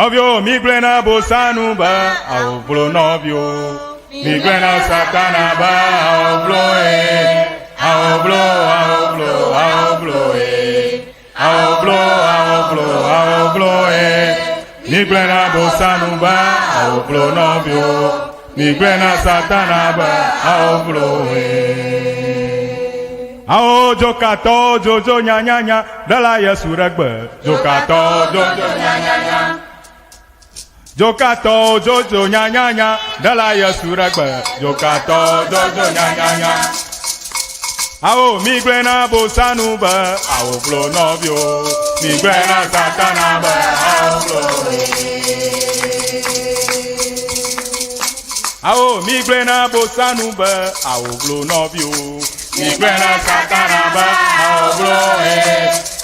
Nɔviwo migblɔe na Bosanu be awovlo nɔviwo. Migblɔe na Satana be awovlo e. Awovlo, awovlo, awovlo e. Awovlo, awovlo, awovlo e. Migblɔe na Bosanu be awovlo nɔviwo. Migblɔe na Satana be awovlo e. Awo dzokatɔwo dzodzo nyanyanya ɖela Yesu ɖe gbe. Dzokatɔwo dzodzo nyanyanya. Dzokatɔwo dzodzo nyanyanya ɖela Yesu ɖe gbe. Dzokatɔwo dzodzo nyanyanya. Awo migblɔe na Bosanu be awo vlo nɔviwo. Migblɔe na Satana be awo vlo. Awo migblɔe na Bosanu be awo vlo nɔviwo. Migblɔe na Satana be awo vlo he.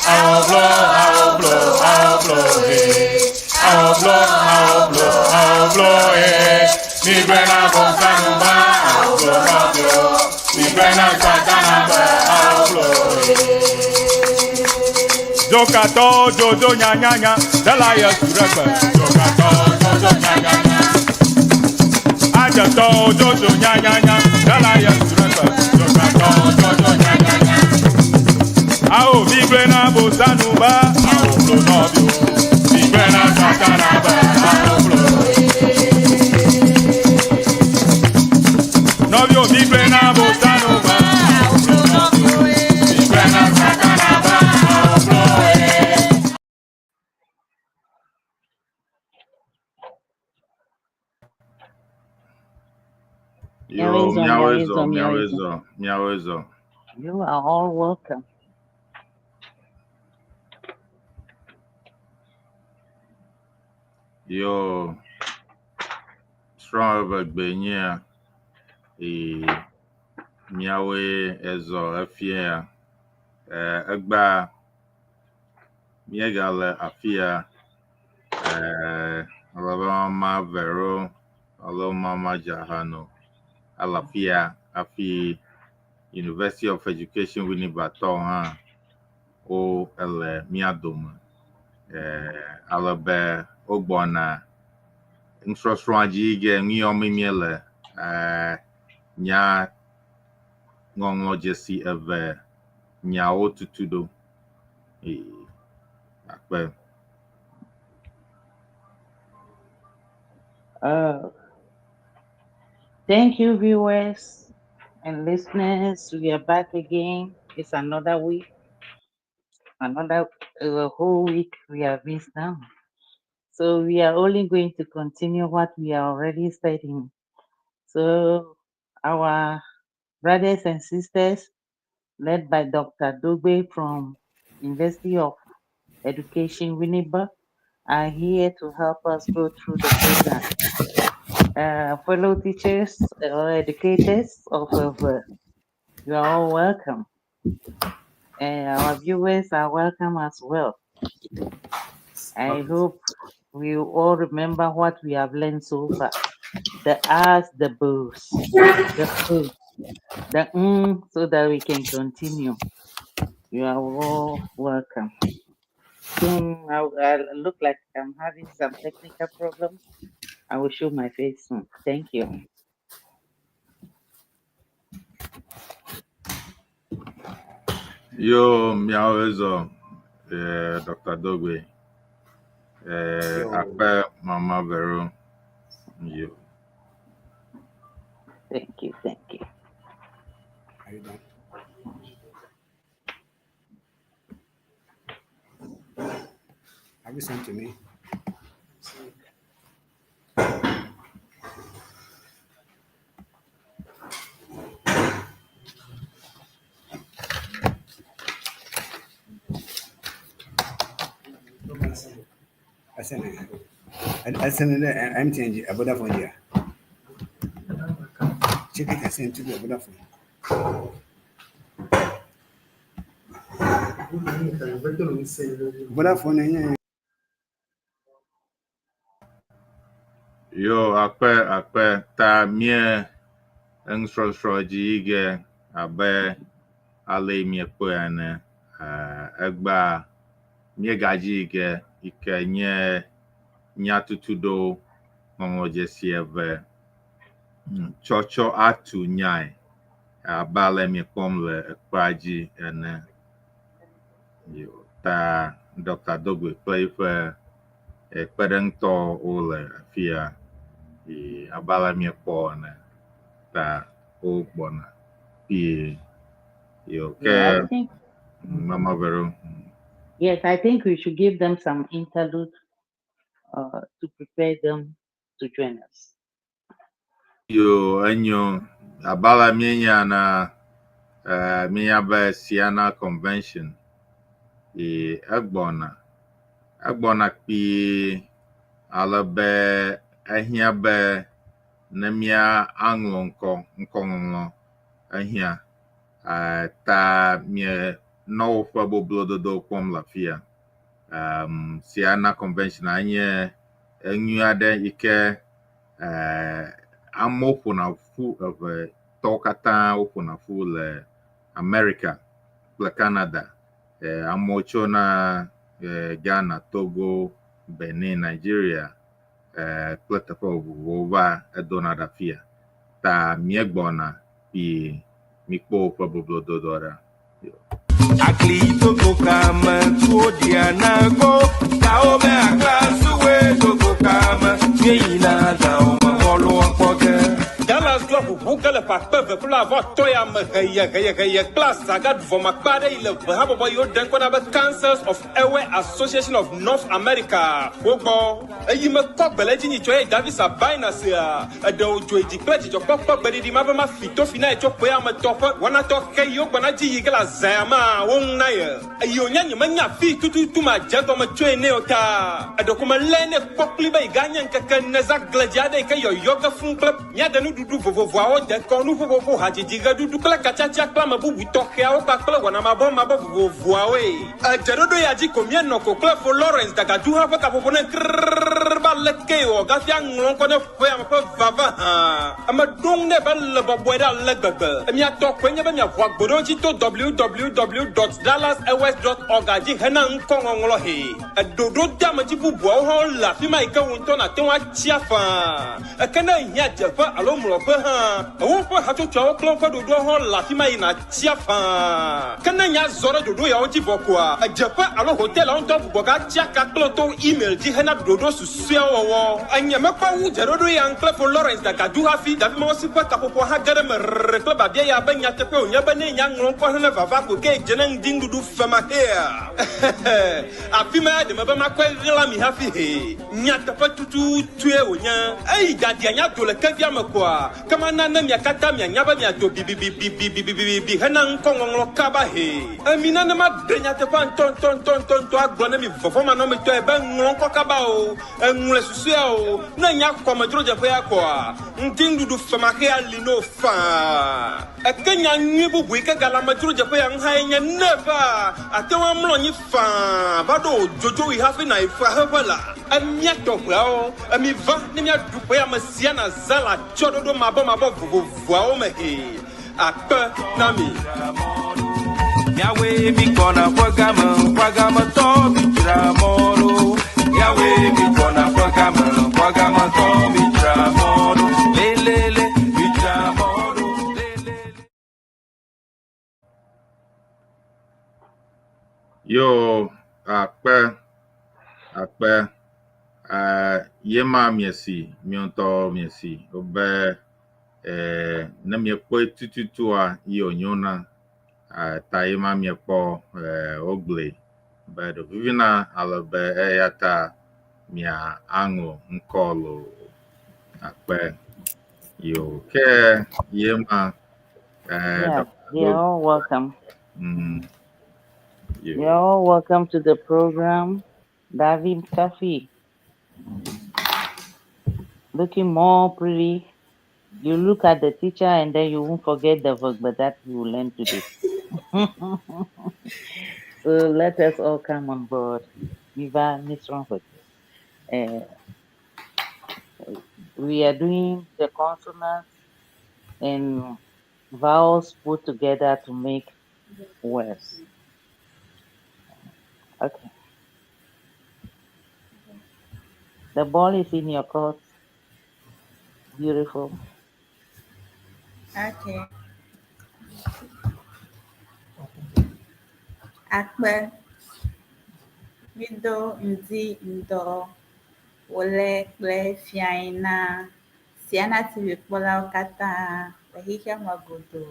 Awo vlo, awo vlo, awo vlo he. Awo vlo, awo vlo, awo vlo he. Migblɔe na Bosanu be awo vlo nɔviwo. Migblɔe na Satana be awo vlo he. Dzokatɔwo dzodzo nyanyanya ɖela Yesu ɖe gbe. Dzokatɔwo dzodzo nyanyanya. Adzetɔwo dzodzo nyanyanya ɖela Yesu ɖe gbe. Dzokatɔwo dzodzo nyanyanya. Awo migblɔe na Bosanu be awo vlo nɔviwo. Migblɔe na Satana be awo vlo. Nɔviwo migblɔe na Bosanu be awo vlo nɔviwo. Migblɔe na Satana be awo vlo. Yo, Miawoe zɔ, miawoe miawoe zɔ, zɔ, miawoe miawoe zɔ. zɔ, miawoe zɔ. You are all welcome. Yo, srɔ̃ eve gbe nyea, ee, miawoe ezɔ efia ya. Eh, egbea míegale afia, eh, ale be mama Vero alo mama Jahano ele afia hafi University of Education Winneba tɔwo hã wo ele mía dome. Eh, ale be wogbɔna nusɔsrɔ̃a dzi ge nu yɔm míele eh, nya ŋɔŋlɔdzesi eve nyawo tutu ɖo. Ee, akpe. Thank you, viewers and listeners. We are back again. It's another week, another whole week we have missed now. So we are only going to continue what we are already studying. So our brothers and sisters, led by Dr. Dogbe from University of Education, Winneba, are here to help us go through the program. Fellow teachers or educators of you are all welcome. And our viewers are welcome as well. I hope we all remember what we have learned so far. The ahs, the boos, the foo, the so that we can continue. You are all welcome. Soon I look like I'm having some technical problems. I will show my face soon. Thank you. Yo, miawoe zɔ, eh, Dr. Dogbe. Eh, Yo. akpe mama Vero. Yo. Thank you. Thank you. Are you done? Have you sent to me? I sent it. I sent it. MTN, a Vodafone here. Check it. I sent to the Vodafone. Vodafone. Yeah. Yo, akpe, akpe, ta mie enusrɔsrɔ̃ dzi yi ge abe ale miekpɔe ene. Eh, egbea míegadzi yi ge yi ke nye Nyatutuɖo ŋɔŋlɔdzesi eve tsɔtsɔ atu nyae abe ale miekpɔm le ekpea dzi ene. Yo ta Dr. Dogbe kple eƒe kpeɖeŋutɔwo le afia yi abe ale miekpɔ ene ta wogbɔna kpuie. Yo ke Yeah, I think Mama Vero. Yes, I think we should give them some interlude to prepare them to join us. Yo enyo abe ale mienya na mienya be Siana Convention yi egbɔna egbɔna kpuie ale be ehiã be ne mía aŋlɔ ŋkɔ ŋkɔŋɔŋlɔ ehiã ta mie nɔ woƒe boblododo kpɔm le afia. Siana Convention anye enyui aɖe yi ke amewo ƒona ƒu eve tɔwo katã woƒona ƒu le America kple Canada. Amewo tsona Ghana, Togo, Benin, Nigeria kple teƒe vovovowo va edona ɖe afia. Ta míegbɔna kpuie mikpɔ woƒe boblododoa ɖa. Akli togo kame tuo diana go Kao me akla suwe togo kame Mieyina zao me bɔlu akpɔ ge Dallas kple ʋuʋu ge le ƒe akpe eve kple avɔ atɔ̃ ya me heye heye heye kple asaga ɖuvɔmakpe aɖe yi le ʋe habɔbɔ yiwo ɖe ŋkɔ na be Councils of Ewe Association of North America wogbɔ eyi me kɔ gbe le edzi nyitsɔ ye Davis Abaina sia eɖewo dzo dzi kple dzidzɔkpɔkpɔ gbeɖiɖi ma be ma fi tofi na ye tso ƒe ame tɔ ƒe wɔnatɔ xe yiwo gbɔna dzi yi ge le azã ya ma wo ŋu na ye eye wònye nye menya fi tututu ma dze gɔme tsoe ne o ta eɖeko me lé ne kpɔ kpli be yi ga nye ŋkeke neza gledzi aɖe yi ke yɔyɔ ge fũu kple míade nuɖuɖu vovovoawo dekɔnu ƒuƒoƒo hadzidzi ɣeɖuɖu kple katsatsa kple ame bubu tɔxɛawo kpakple wɔnamabɔmabɔ vovovoawoe edzeɖoɖo ya dzi ko míenɔ ko kple fo Lawrence Dagadu hã ƒe kaƒoƒo ne krrrr va leke wɔ gafi aŋlɔ ŋkɔ ne ƒe ame ƒe vava hã ame ɖo ŋu nɛ be le bɔbɔe ɖe ale gbegbe miatɔ koe nye be miaʋu agbo ɖewo dzi to www.dallasewest.org dzi hena ŋkɔŋɔŋlɔ he eɖoɖo deamedzi bubuawo hã le afi ma yi ke wo ŋutɔ nàte ŋu atsia faa eke ne ehiã dzeƒe alo mlɔƒe hã woƒe hatsotsoawo kple woƒe ɖoɖowo hã le afi ma yi nàtsia faa ke ne nya zɔ ɖe ɖoɖo yawo dzi vɔ koa edzeƒe alo hotelawo ŋutɔ gbugbɔ gatsia ka kple to email dzi hena ɖoɖo susɔeawo wɔwɔ enye mekpɔ wu dzeɖoɖo ya kple fo Lawrence Dagadu hafi Davi Mawusi ƒe kaƒoƒo hã ge ɖe me rrrr kple babia ya be nyateƒe wònye be ne nya ŋlɔ ŋkɔ hene vava ko ke dze ne ŋdi ŋuɖuɖu femaxea afi ma ya ɖe me be makɔe ɣla mi hafi he nyateƒe tututue wònye eyi gadia nya do le kevia me koa ke mana ne mia katã mianya be miado bibibibibibibibi hena ŋkɔŋɔŋlɔ kaba he emi nenema ɖe nyateƒea ŋutɔŋutɔŋutɔŋutɔ agblɔ ne mi vɔvɔmanɔmetɔe be ŋlɔ ŋkɔ kaba o eŋlɔe susɔea o ne nya kɔmedzrodzeƒea ya koa ŋdi ŋuɖuɖu femaxea li no faa eke nya nyui bubu yi ke gale amedzrodzeƒe ya ŋu hã nye ne va ate ŋu amlɔ anyi faa va ɖo dzodzoɣi hafi na yi faheƒe la emia tɔƒeawo emi va ne miaɖu ƒe ame sia na zã le atsyɔɖoɖo mabɔmabɔ vovovoawo me he akpe na mi. Miawoe mi gbɔna ƒe game ƒe game tɔ mi dzra mɔ ɖo Miawoe mi gbɔna ƒe game ƒe game tɔ mi dzra mɔ ɖo Lelele mi dzra mɔ ɖo lelele. Yo akpe akpe yema miesi miɔntɔ miesi be ne miekpɔe tututua yi wònyona ta yema miekpɔ wogblɔe be ɖe vivina ale be eya ta mia aŋlɔ ŋkɔ loo akpe yo ke yema Yeah, you're all welcome. Yo. You're all welcome to the program. David Tafi, looking more pretty. You look at the teacher and then you won't forget the book, but that you will learn today. So let us all come on board. Viva Miss Romford. We are doing the consonants and vowels put together to make words. Okay. The ball is in your court. Beautiful. Okay. Akpe. Mido ŋdi ŋdɔ wòle kple fiae na Siana TV kpɔlawo katã le xexea me godoo.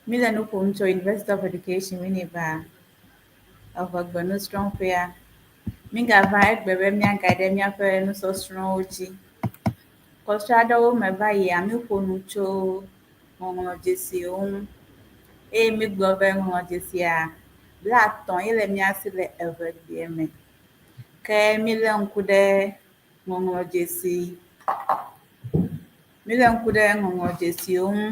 Míle nu ƒom tso University of Education Winneba, Eʋegbe nusrɔ̃ƒea. Mígava egbe be míagayi ɖe míaƒe nusɔsrɔ̃wo dzi. Kɔsiɖa aɖewo me va yia, míƒo nu tso ŋɔŋlɔdzesiwo ŋu eye mígblɔ be ŋɔŋlɔdzesia 50 ye le mía si le Eʋegbea me. Ke mílé ŋku ɖe ŋɔŋlɔdzesi mílé ŋku ɖe ŋɔŋlɔdzesiwo ŋu.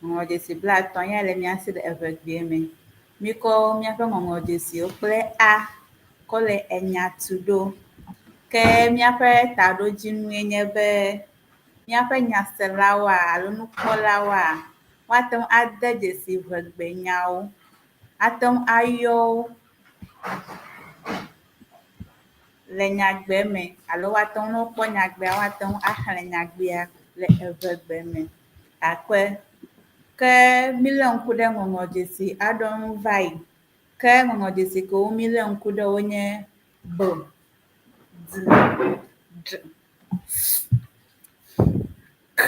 Ŋɔŋlɔdzesi 50 ya le mía si le Eʋegbea me. Míkɔ míaƒe ŋɔŋlɔdzesiwo kple A kɔ le enya tu ɖo. Ke míaƒe taɖodzinue nye be míaƒe nyaselawoa alo nukpɔlawoa, woate ŋu ade dzesi ʋegbenyawo, ate ŋu ayɔ wo le nyagbe me alo woate ŋu ne wokpɔ nyagbea woate ŋu axlẽ nyagbea le eʋegbe me. Akpe. Ke mílé ŋku ɖe ŋɔŋlɔdzesi aɖewo ŋu va yi. Ke ŋɔŋlɔdzesi kewo mílé ŋku ɖe wonye B, D, Ɖ, F, K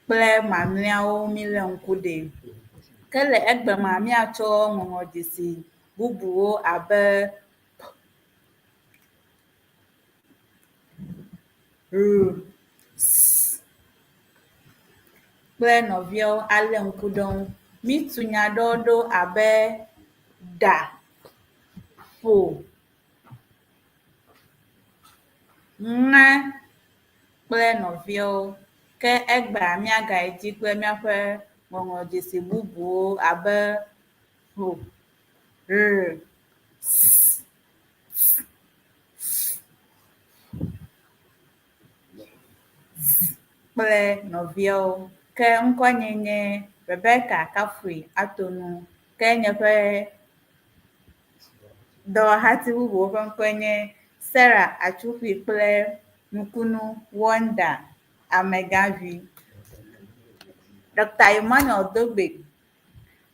kple mamlɛawo mílé ŋku ɖe. Ke le egbe mea, míatsɔ ŋɔŋlɔdzesi bubuwo abe P, R, S kple nɔviawo alé ŋku ɖe wo ŋu. Mítu nya aɖewo ɖo abe ɖa, ƒo, ŋe kple nɔviawo. Ke egbea míagayi dzi kple míaƒe ŋɔŋlɔdzesi bubuwo abe ƒo, R, S, T, F, Z kple nɔviawo. Ke ŋkɔnye nye Rebecca Kafui Atonu. Ke nye ƒe dɔwɔhati bubuwo ƒe ŋkɔe nye Sarah Atsuƒui kple Nukunu Wonder Amegãvi. Dr. Emmanuel Dogbe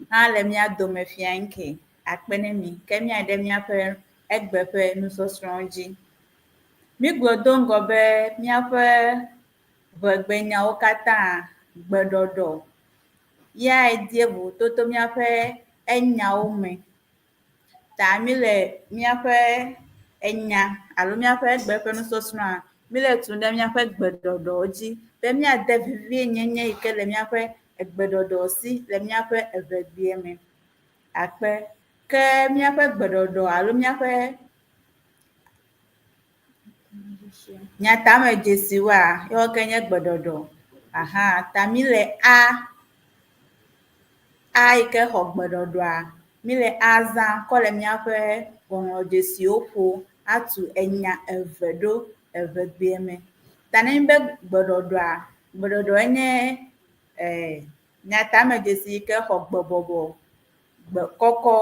hã le mía dome fia ŋke. Akpe ne mi. Ke míayi ɖe míaƒe egbe ƒe nusɔsrɔ̃ dzi. Mígblɔ do ŋgɔ be míaƒe ʋegbenyawo katã gbeɖɔɖɔ yae die vovototo míaƒe enyawo me. Ta míle míaƒe enya alo míaƒe egbe ƒe nusɔsrɔ̃a, míle tum ɖe míaƒe gbeɖɔɖɔwo dzi be míade vivienyenye yi ke le míaƒe egbeɖɔɖɔ si le míaƒe eʋegbea me. Akpe. Ke míaƒe gbeɖɔɖɔ alo míaƒe nyatamedzesiwoa, yewo ke nye gbeɖɔɖɔ. Aha, ta míle A, A yi ke xɔ gbeɖɔɖɔa, míle A zã kɔ le míaƒe ŋɔŋlɔdzesiwo ƒo atu enya eve ɖo eʋegbea me. Ta ne nye be gbeɖɔɖɔa, gbeɖɔɖɔe nye nyatamedzesi yi ke xɔ gbebɔbɔ, gbe kɔkɔ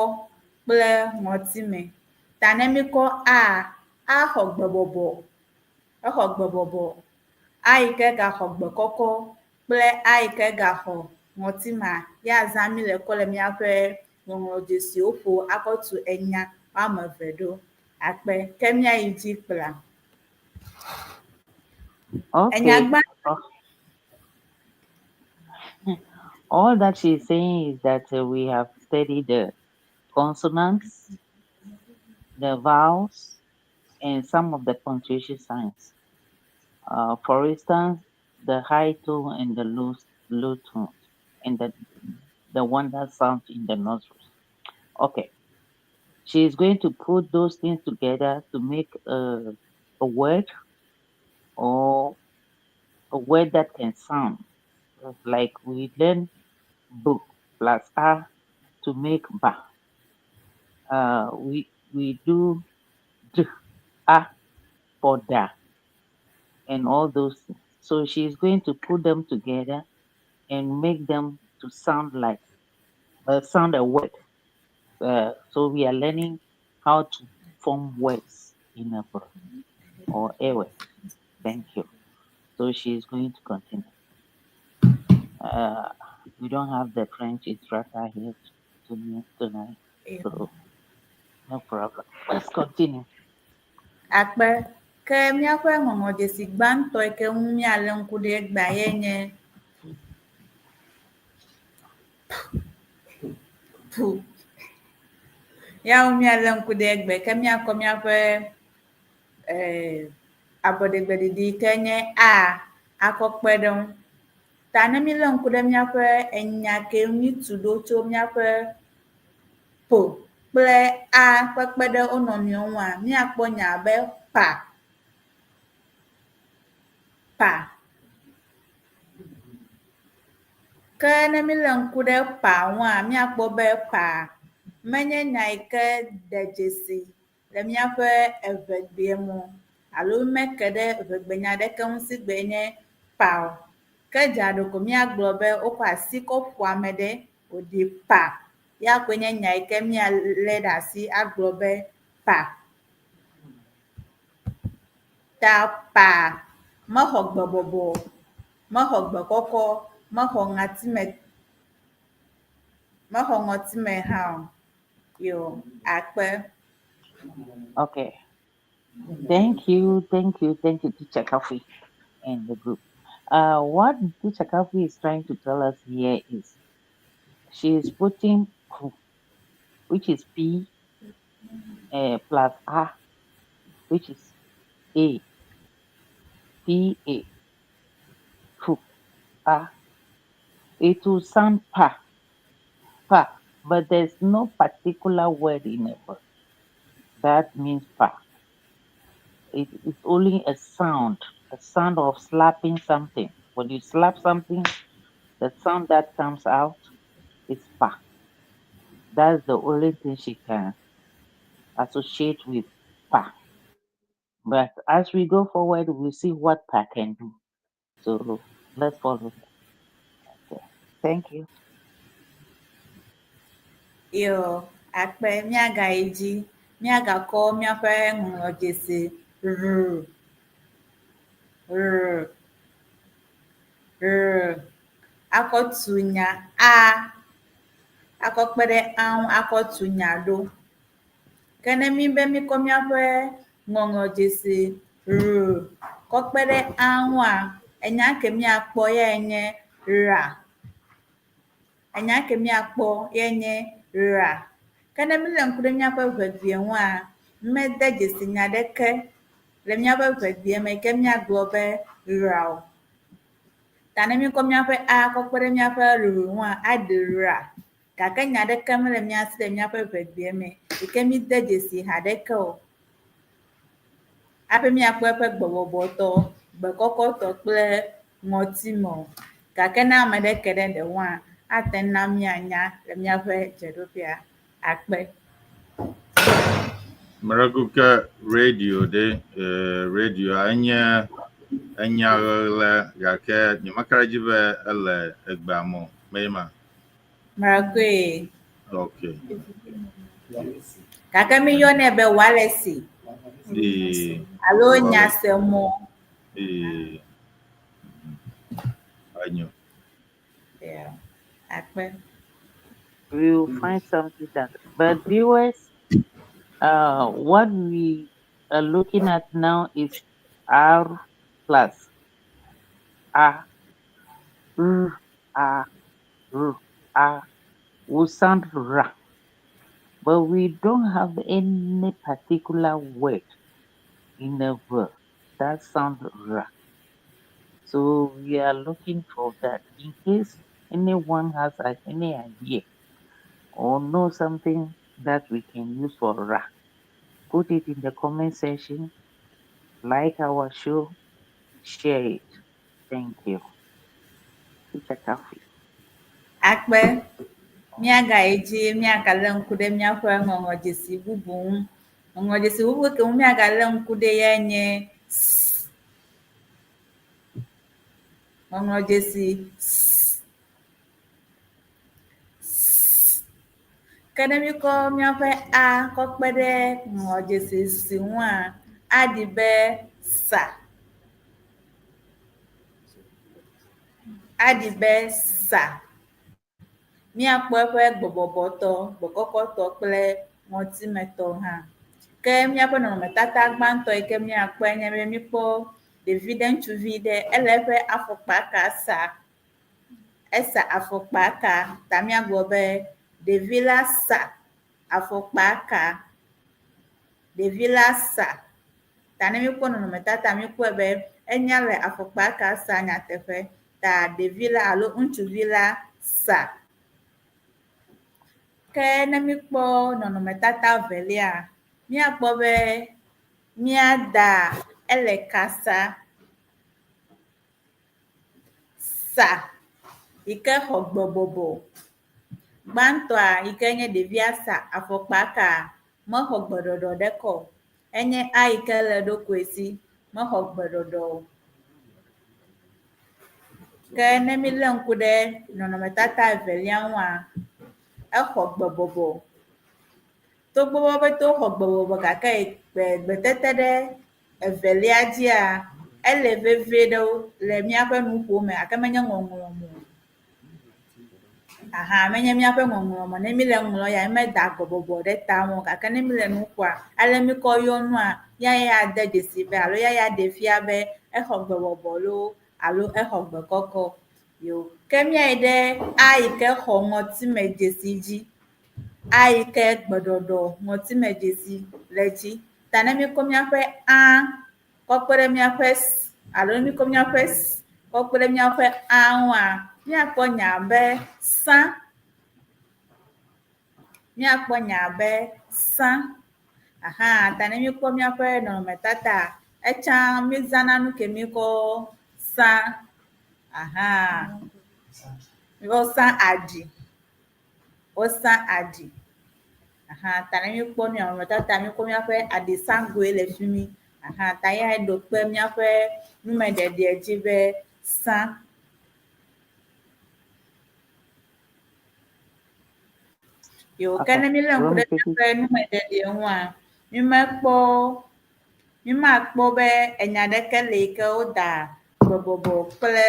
kple ŋɔtime. Ta ne míkɔ A, A xɔ gbebɔbɔ, exɔ gbebɔbɔ, A yi ke gaxɔ gbe kɔkɔ kple A yi ke gaxɔ ŋɔtimea, ya zã míle kɔ le míaƒe ŋɔŋlɔdzesiwo ƒo akɔ tu enya woame eve ɖo. Akpe. Ke míayi dzi kpla. Okay. Enya gbã. All that she's saying is that we have studied the consonants, the vowels, and some of the punctuation signs. For instance, the high tone and the low tone, and the one that sounds in the nostrils. Okay. She is going to put those things together to make a word, or a word that can sound. Like we learn B plus A to make ba. We do D, A for da, and all those things. So she's going to put them together and make them to sound like sound a word. So we are learning how to form words. in Ewe or Ewe. Thank you. So she is going to continue. We don't have the French instructor here tonight, so no problem. Let's continue. Akpe. Ke míaƒe ŋɔŋlɔdzesi gbãtɔ yi ke ŋu míalé ŋku ɖe egbea ye nye pu. Ya ŋu míalé ŋku ɖe egbe ke míakɔ míaƒe eh, abɔɖegbeɖiɖi yi ke nye A akɔ kpe ɖe ŋu. Ta ne mílé ŋku ɖe míaƒe enya ke mítu ɖo tso míaƒe p kple a kpekpe ɖe wo nɔnɔewo ŋua, míakpɔ nya abe pa, pa. Ke ne mílé ŋku ɖe pa ŋua, míakpɔ be pa menye nya yi ke ɖe dzesi le míaƒe eŋegbea me o alo meke ɖe eŋegbenya aɖeke ŋu sigbe nye pa o. Ke dza ɖeko míagblɔ be wokɔ asi kɔ ƒo ame ɖe wòɖi pa. Ya koe nye nya yi ke míalé ɖe asi agblɔ be pa. Ta pa mexɔ gbe bɔbɔ o, mexɔ gbe kɔkɔ, mexɔ ŋatime, mexɔ ŋɔtime hã o. Yo, akpe. Okay. Thank you, thank you, thank you, Teacher Kafui and the group. What Teacher Kafui is trying to tell us here is she is putting P, which is P, plus A, which is A, P A, P, A. It will sound pa, pa, but there's no particular word in it that means pa. It's only a sound of slapping something. When you slap something, the sound that comes out is pa. That's the only thing she can associate with pa. But as we go forward, we'll see what pa can do. So let's follow. Okay. Thank you. Yo, akpe míagayi dzi, míagakɔ míaƒe ŋɔŋlɔdzesi r, r, r akɔ tu nya a, akɔ kpe ɖe a ŋu akɔ tu nya ɖo. Ke ne mí be míkɔ míaƒe ŋɔŋlɔdzesi r kɔ kpe ɖe a ŋua, enya ke míakpɔ yae nye ra. Enya ke míakpɔ yae nye ra. Ke ne mílé ŋku ɖe míaƒe ʋegbea ŋua, mede dzesi nya ɖeke le míaƒe ʋegbea me yi ke míagblɔ be ra o. Ta ne míkɔ míaƒe a kɔ kpe ɖe míaƒe r ŋua, aɖi ra. Gake nya ɖeke mele mía si le míaƒe ʋegbea me yi ke míde dzesi haɖeke o. Hafi míakpɔ eƒe gbɔbɔbɔtɔ, gbe kɔkɔtɔ kple ŋɔtime o. Gake ne ame ɖe ke ɖe ɖe ŋua, ate ŋu na míanya le míaƒe dzeɖoƒea. Akpe. Mreku ke radio ɖe, radio enye enya ɣeɣle gake nyemeka ɖe edzi be ele egbea me o. Meye ma? Mrekoe. Okay. Gake míyɔnɛ be walesi Ee, alo nyasemɔ. Ee. Enyo. Yeah. Akpe. We will find something that. But viewers, what we are looking at now is R plus A, R, A, R, A will sound ra, but we don't have any particular word in the verb that sound ra. So we are looking for that in case anyone has any idea or know something that we can use for ra. Put it in the comment section, like our show, share it. Thank you. Teacher Kafui. Akpe. Míagayi dzi míagalé ŋku ɖe míaƒe ŋɔŋlɔdzesi bubu ŋu. Ŋɔŋlɔdzesi bubu ke ŋu míagalé ŋku ɖe yae nye S. Ŋɔŋlɔdzesi S. S. Ke ne míkɔ míaƒe A kɔ kpe ɖe ŋɔŋlɔdzesi S ŋua, aɖi be sa. Aɖi be sa. Míakpɔ eƒe gbɔbɔbɔtɔ, gbɔkɔkɔtɔ kple ŋɔtimetɔ hã. Ke míaƒe nɔnɔmetata gbãtɔ yi ke míakpɔe nye be míkpɔ ɖevi ɖe ŋutsuvi ɖe ele eƒe afɔkpa ka sa. Esa afɔkpa ka ta míagblɔ be ɖevi la sa afɔkpa ka. Ɖevi la sa. Ta ne míkpɔ nɔnɔmetata míkpɔe be enya le afɔkpa ka sa nyateƒe. Ta ɖevi la alo ŋutsuvi la sa. Ke ne míkpɔ nɔnɔmetata velia, míakpɔ be mía da ele ka sa. Sa yi ke xɔ gbɔbɔbɔ. Gbãtɔa yi ke nye ɖevia sa afɔkpa ka mexɔ gbeɖɔɖɔ ɖeke o. Enye a yi ke le eɖokui si mexɔ gbeɖɔɖɔ o. Ke ne mílé ŋku ɖe nɔnɔmetata evelia ŋua, exɔ gbebɔbɔ. Togbɔ be woƒete woxɔ gbebɔbɔ gake gbetete ɖe evelia dzia, ele vevie ɖe wo le míaƒe nuƒo me gake menye ŋɔŋlɔ me o. Aha menye míaƒe ŋɔŋlɔ me. Ne míle ŋlɔ ya mímeda gbɔbɔbɔ ɖe ta me o gake ne míle nu ƒoa, ale míkɔ yɔ nua, ya ye ade dzesi be alo ya ye aɖee fia be exɔ gbebɔbɔ loo alo exɔ gbe kɔkɔ. Yo. Ke míayi ɖe a yi ke xɔ ŋɔtime dzesi dzi. A yi ke gbeɖɔɖɔ ŋɔtime dzesi le dzi. Ta ne míkɔ míaƒe a kɔ kpe ɖe míaƒe s alo ne míkɔ míaƒe s kɔ kpe ɖe míaƒe a ŋua, míakpɔ nya be sã. Míakpɔ nya be sã. Aha, ta ne míkpɔ míaƒe nɔnɔmetata, etsã mízãna nu ke míkɔ sã. Aha, míkɔ sã aɖi. Wosã aɖi. Aha ta ne míekpɔ nɔnɔmetata míekpɔ míaƒe aɖisãgoe le fi mi. Aha ta eyae ɖo kpe míaƒe numeɖeɖea dzi be sã. Yo ke ne míelé ŋku ɖe míaƒe numeɖeɖea ŋua, mímekpɔ mímakpɔ be enya ɖeke li yi ke woda gbebɔbɔ kple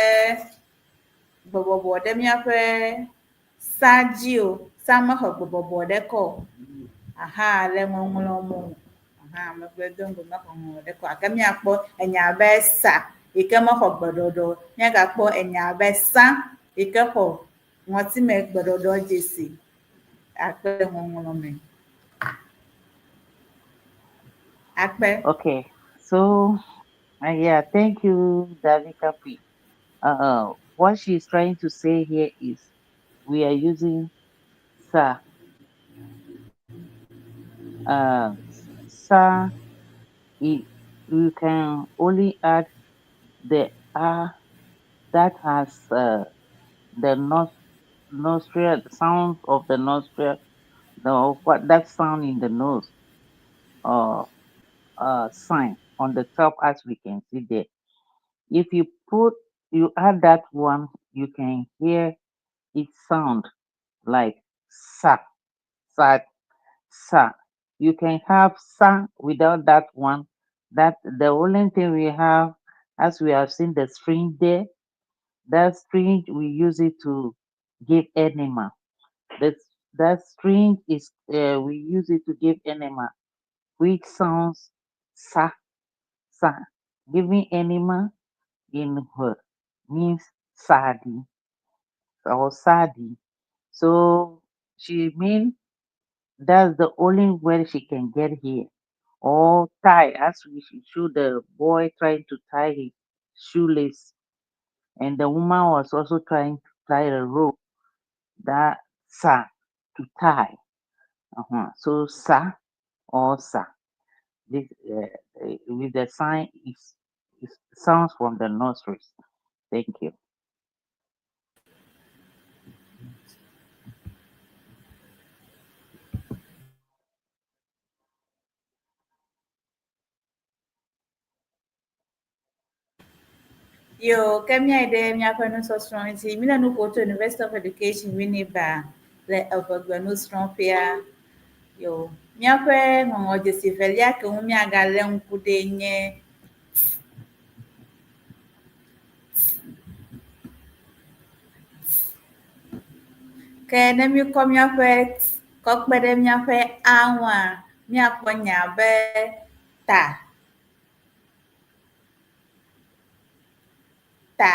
gbebɔbɔ ɖe míaƒe sa dzi o. Sa mexɔ gbebɔbɔ ɖeke o. Aha le ŋɔŋlɔ me o. Aha megblɔe do ŋgɔ mexɔ ŋɔŋlɔ ɖeke o. Gake míakpɔ enya be sa yi ke mexɔ gbeɖɔɖɔ o. Míagakpɔ enya be sã yi ke xɔ ŋɔtime gbeɖɔɖɔ dzesi akpe le ŋɔŋlɔ me. Akpe. Okay, so yeah, thank you, David Kapi. What she's trying to say here is we are using sa. Sa, it, you can only add the a that has the nostril sound of the nostril, the what that sound in the nose, sign on the top as we can see there. If you put you add that one, you can hear it sound like sa, sa, sa. You can have sa without that one. That the only thing we have, as we have seen the string there, that string we use it to give enema. That that string is we use it to give enema, which sounds sa, sa. Giving enema in her means sadi or sadi. So she mean that's the only word she can get here. Or tie, as we should show the boy trying to tie his shoelace. And the woman was also trying to tie a rope that sa to tie. So sa or sa. This with the sign is sounds from the nostrils. Thank you. Yo, ke míayi ɖe míaƒe nusɔsrɔ̃ ŋuti. Míle nu ƒom tso University of Education Winneba le Eʋegbe nusrɔ̃ƒea. Yo. Míaƒe ŋɔŋlɔdzesi velia ke ŋu míagalé ŋku ɖee nye Ke ne míekɔ míaƒe t kɔ kpe ɖe míaƒe a ŋua, míakpɔ nya be ta. Ta.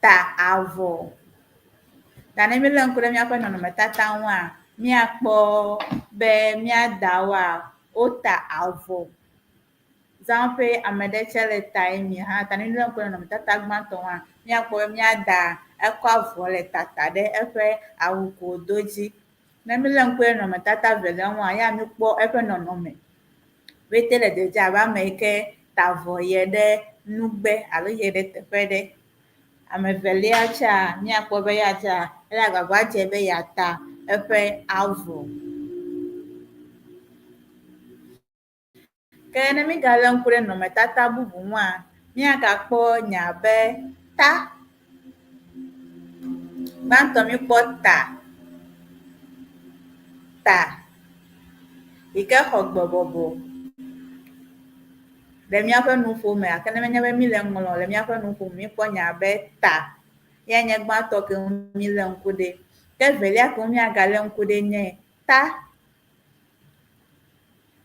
Ta avɔ. Ta ne míelé ŋku ɖe míaƒe nɔnɔmetata ŋua, míakpɔ be mía dawoa, wota avɔ. Zã ƒe ame ɖe tsɛ le ta emi hã. Ta ne míelé ŋku ɖe nɔnɔmetata gbãtɔ ŋua, míakpɔ be mía da ekɔ avɔ le tata ɖe eƒe awu ke wòdo dzi. Ne míelé ŋku ɖe nɔnɔmetata velia ŋua, ya míkpɔ eƒe nɔnɔme. Ƒete le dzedze abe ame yi ke ta avɔ yie ɖe nugbe alo yie ɖe teƒe ɖe. Ame evelia tsɛa, míakpɔ be ya tsɛa, ele agbagba dzem be yeata eƒe avɔ. Ke ne mígalé ŋku ɖe nɔnɔmetata bubu ŋua, míagakpɔ nya be ta. Gbãtɔ míkpɔ ta, ta yi ke xɔ gbe bɔbɔ le míaƒe nuƒo me gake ne menye be míle ŋlɔ le míaƒe nuƒo me míkpɔ nya be ta. Eyae nye gbãtɔ ke ŋu mílé ŋku ɖe. Ke evelia ke ŋu míagalé ŋku ɖe nye ta.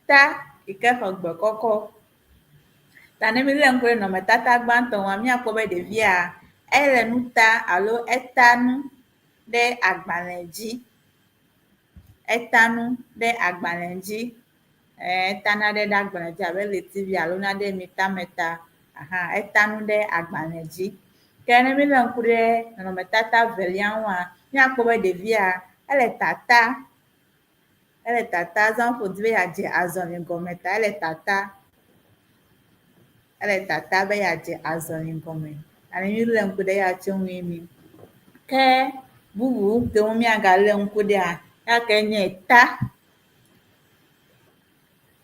Ta yi ke xɔ gbe kɔkɔ. Ta ne mílé ŋku ɖe nɔnɔmetata gbãtɔ ŋua, míakpɔ be ɖevia ele nu ta alo eta nu ɖe agbalẽ dzi. Eta nu ɖe agbalẽ dzi. Eta nane ɖe agbalẽ dzi abe ɣletivi alo nane mitame ta ahan eta nu ɖe agbalẽ dzi. Ke ne mílé ŋku ɖe nɔnɔmetata velia ŋua, míakpɔ be ɖevia ele tata Ele tata zã ƒo di be yeadze azɔli gɔme ta ele tata. Ele tata be yeadze azɔli gɔme. Ale mílé ŋku ɖe eya tsɛ ŋui mi. Ke bubu ke ŋu míagalé ŋku ɖea, eya ke nye ta.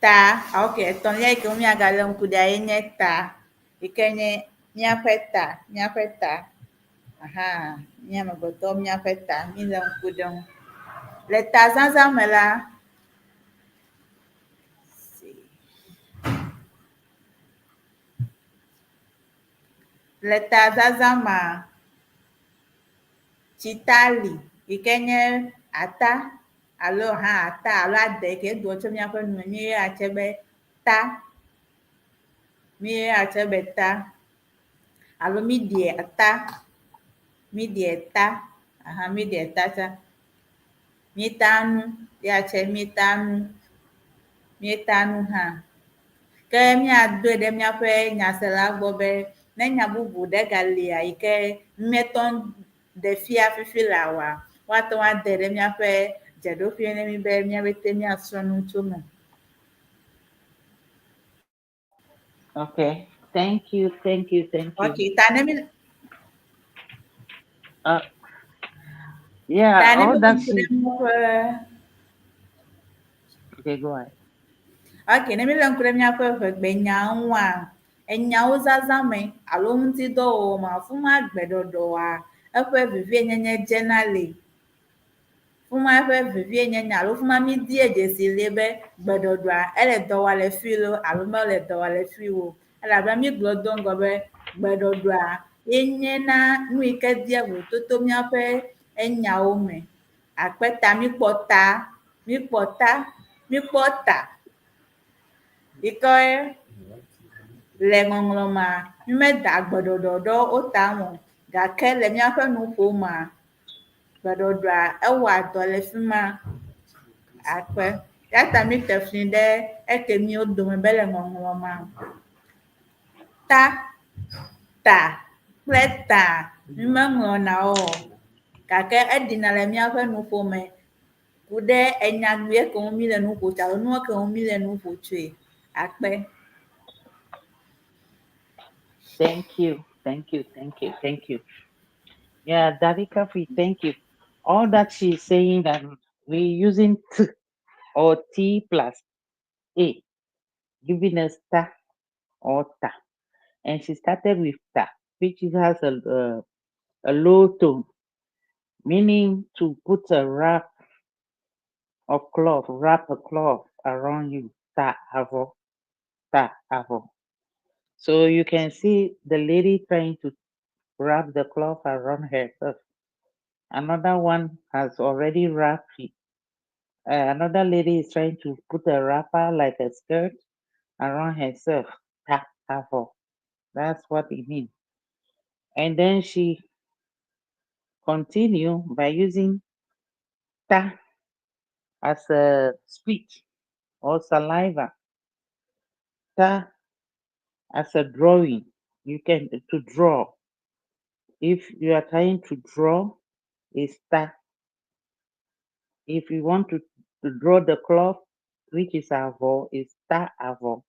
Ta, ok, etɔ̃lia yi ke ŋu míagalé ŋku ɖea ye nye ta yi ke nye míaƒe ta, míaƒe ta. Aha, mía amegbetɔwo míaƒe ta, mílé ŋku ɖe eŋu. Le tazazã me la, le tazazã mea, tsita li yi ke nye ata alo hã ata alo ade yi ke doa tso míaƒe nu me míeyɔa tse be ta. Míeyɔa tse be ta. Alo míɖia ta, míɖia ta, aha míɖia ta tsã. Míetaa nu, ya tsɛ míetaa nu, míetaa nu hã. Ke míadoe ɖe míaƒe nyasela gbɔ be ne nya bubu ɖe galia yi ke míetɔ ɖe fia fifi laa oa, woate ŋu ade ɖe míaƒe dzeɖoƒee ne mí be míaƒete míasrɔ̃ nu tso eme. Okay. Thank you. Thank you. Thank you. Okay, ta ne mi Yeah, ta ne all mi that ŋku she. ɖe míaƒe Okay, go ahead. Okay, ne mílé ŋku ɖe míaƒe ʋegbenyawo ŋua, enyawo zazã me alo ŋutidɔwɔwɔ me, afi ma gbeɖɔɖɔa eƒe vevienyenye dzena le. Fi ma eƒe vevienyenye alo fi ma míedea dzesi le be gbeɖɔɖɔa ele dɔ wɔm le fi loo alo mele dɔ wɔm le fi o. Elabena míegblɔ do ŋgɔ be gbeɖɔɖɔa ye nye na nu yi ke dea vovototo míaƒe enyawo me. Akpe ta míkpɔ ta, míkpɔ ta, míkpɔ ta yi ke le ŋɔŋlɔ mea, mímeda gbeɖɔɖɔ ɖe wo ta me o gake le míaƒe nuƒo mea, Gbeɖɔɖɔa ewɔa dɔ le fi ma akpe. Ya ta míte fli ɖe eke míwo dome be le ŋɔŋlɔ ma. Ta, ta kple ta mímeŋlɔna wo o gake eɖina le míaƒe nuƒo me ku ɖe enyagbee ke ŋu míle nu ƒo tso alo nua ke ŋu míle nu ƒo tsoe. Akpe. Thank you. Thank you. Thank you. Thank you. Yeah, Daddy Kafui, thank you. All that she's saying that we're using T or T plus A, giving us ta or ta. And she started with ta, which has a low tone, meaning to put a wrap of cloth, wrap a cloth around you. Ta avo, ta avo. So you can see the lady trying to wrap the cloth around herself. Another one has already wrapped it. Another lady is trying to put a wrapper like a skirt around herself. Ta avo. That's what it means. And then she continue by using ta as a speech or saliva. Ta as a drawing. You can to draw. If you are trying to draw, it's ta. If you want to draw the cloth, which is avo, is ta avo.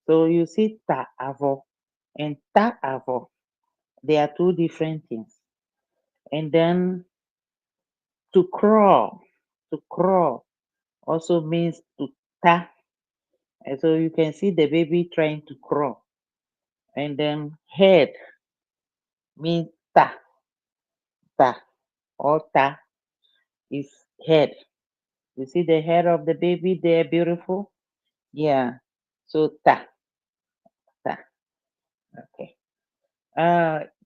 So you see ta avo and ta avo. They are two different things. And then to crawl also means to ta. And so you can see the baby trying to crawl. And then head means ta, ta, or ta is head. You see the head of the baby there, beautiful? Yeah. So ta, ta. Okay.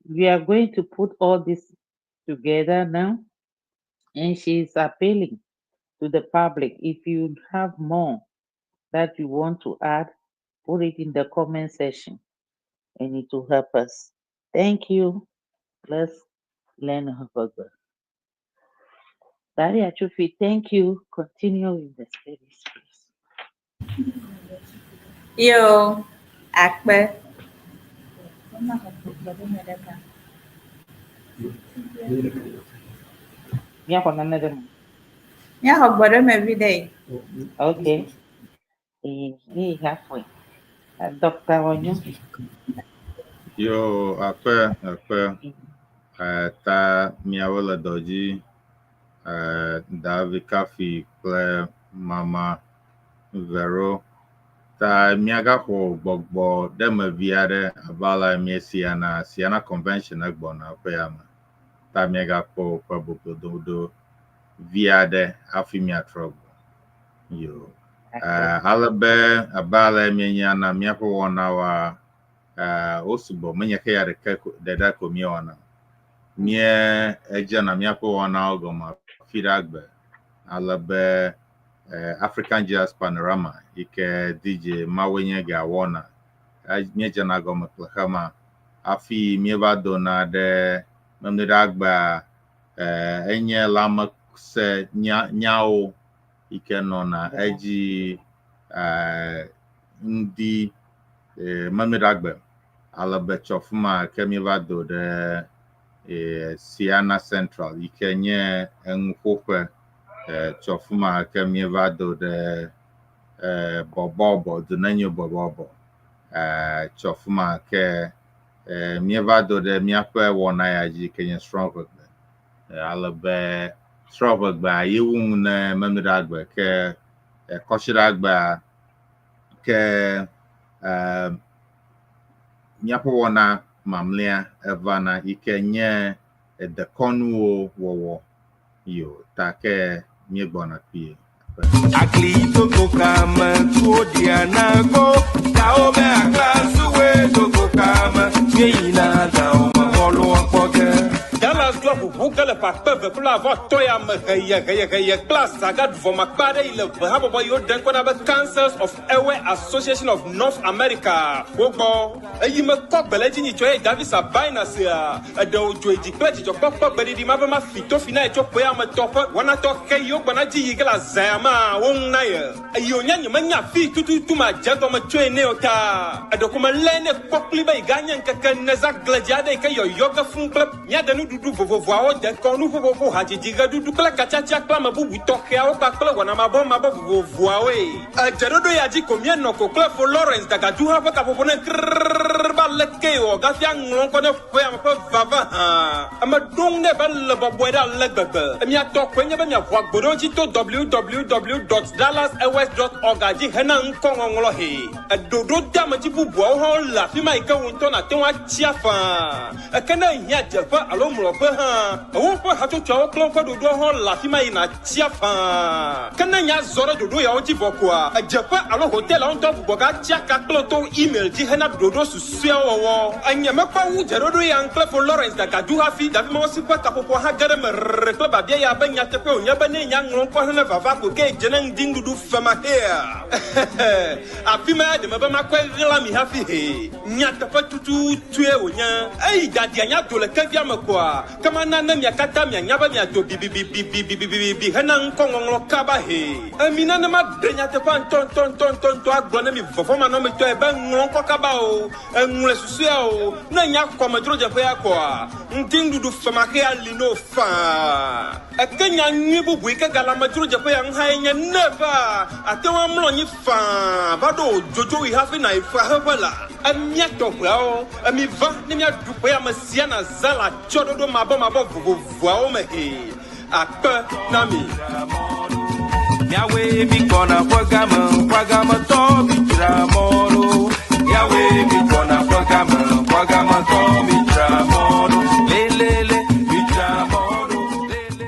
We are going to put all this together now. And she's appealing to the public. If you have more that you want to add, put it in the comment section and it will help us. Thank you. Let's learn Ʋegbe. Daddy Achufi, thank you. Continue with the studies, please. Yo, akpe. Míaxɔ nane ɖe eme. Míaxɔ gbɔɖeme vi ɖe. Okay. Eh, halfway. Dr. Onyo. Yo, akpe, akpe. Ta miawo le dɔ dzi. Davi Kafi kple Mama Vero. Ta miagaxɔ gbɔgbɔ ɖe me vi aɖe abe ale míesiana Siana Convention egbɔna ƒe ya me. Ta miagakpɔ woƒe boblododo vi aɖe hafi miatrɔ gbɔ. Yo. Ale be abe ale míenyana míaƒe wɔnawoa, wo sugbɔ menye xe ya ɖeke ɖeɖe ko míewɔna. Mía edzena míaƒe wɔnawo gɔme fi ɖe agbe ale be African Jazz Panorama yi ke DJ Mawoe nye ga wɔna. Míedzena gɔme kple xema hafi míeva dona ɖe Memleɖagbea enye lãmesẽ nyawo yi ke nɔna edzi ŋdi Memleɖagbe ale be tsɔ fi ma ke míeva do ɖe Siana Central yi ke nye enuƒoƒe tsɔ fi ma ke míeva do ɖe bɔbɔbɔ dunenyo bɔbɔbɔ tsɔ fi ma ke míeva do ɖe míaƒe wɔna ya dzi ke nye srɔ̃ʋegbe ale be srɔ̃ʋegbea ye wu nu ne Memleɖagbe ke kɔsiɖagbea ke míaƒe wɔna mamlɛa evana yi ke nye dekɔnuwo wɔwɔ yo ta ke míegbɔna kpuie. Akli togo kame tuo diana go Dao me akla suwe togo kame Mieyina dao me bɔlu akpɔ ge. Dallas dua ʋuʋu ge le ƒe akpe eve kple avɔ atɔ̃ ya me heye heye heye kple asaga ɖuvɔmakpa aɖe yi le ʋe habɔbɔ yiwo ɖe ŋkɔ na be Councils of Ewe Association of North America wo gbɔ. Eyi me kɔ gbe le edzi nyitsɔ ye Davis Abaina sea eɖewo dzo dzi kple dzidzɔkpɔkpɔ gbeɖiɖi ma be ma fi to fi na ye tso ƒe ame tɔ ƒe wɔnatɔ xe yiwo gbɔna dzi yi ge le azã ma wo ŋu na ye. Eyi wònye nye menya fi tututu ma dze gɔme tsoe ne o ta. Eɖeko me lé ne kpɔ kpli be yi ga nye ŋkeke neza gledzi aɖe yi ke yɔyɔ ge fũu kple míade nuɖuɖu vovovoawo dekɔnu ƒoƒoƒo hadzidzi ɣeɖuɖu kple katsatsa kple ame bubu tɔxɛawo kpakple wɔnamabɔmabɔ vovovoawoe. Edzeɖoɖo ya dzi ko míenɔ ko kple fo Lawrence Dagadu hã ƒe kaƒoƒo ne krrrr ba aleke wɔ gafi aŋlɔ ŋkɔ ne ƒea me ƒe vava hã. Ame ɖo ŋu nɛ be le bɔbɔe ɖe ale gbegbe. Miatɔ koe nye be miaʋu agbo ɖe wo dzi to www.dallasairways.org dzi hena ŋkɔŋɔŋlɔ he. Eɖoɖo deamedzi bubuawo hã le afi ma yi ke wò ŋutɔ nàte ŋu atsia faa. Eke ne èhiã dzeƒe alo mlɔƒe hã, woƒe hatsotsoawo kple woƒe ɖoɖoawo hã le afi ma yi nàtsia faa. Ke ne nya zɔ ɖe ɖoɖo yawo dzi vɔ koa, edzeƒe alo hotelawo ŋutɔ gbugbɔ gatsia ka kple wò to email dzi hena ɖoɖo susueawo wɔwɔ. Enye mekpɔ wu dzeɖoɖo ya ŋu kple Fo Lawrence Dagadu hafi Davi Mawusi ƒe kaƒoƒoa hã ge ɖe eme rrr kple biabia ya be nyateƒe wònye be ne nya ŋlɔ ŋkɔ hene vava ko ke dze ne ŋdi nuɖuɖu femaxea. Afi ma ya ɖe mebe makɔe ɣla mi hafi hee. Nyateƒe tututue wònye. Eyi dadia nya do le kevia me koa, ke mana ne mia katã mianya be miado bibibibibibibibi hena ŋkɔŋɔŋlɔ kaba hee. Emi nane maɖe nyateƒea ŋutɔŋutɔŋutɔŋutɔ agblɔ ne mi vɔvɔ̃manɔmetɔe be ŋlɔ ŋkɔ kaba o, eŋlɔe susɔea o, ne nya xɔ amedzrodzeƒea koa, ŋdinuɖuɖu femaxea li no faa. Eke nya nyui bubu yi ke gale amedzrodzeƒe ya ŋu hãe nye ne eva, àte ŋu amlɔ anyi faa va ɖo wò dzodzoɣi hafi nàyi fexeƒe la. Emía tɔƒeawo, emi va ne míaɖu ƒe ame sia nazã le atsyɔ̃ɖoɖo mabɔmabɔ vovovoawo me hee. Akpe na mi. Miawoe mi gbɔna ƒe game, ƒe gametɔ mi dzra mɔ ɖo. Miawoe mi gbɔna ƒe game, ƒe gametɔ mi dzra mɔ ɖo. Lelele mi dzra mɔ ɖo. Lelele.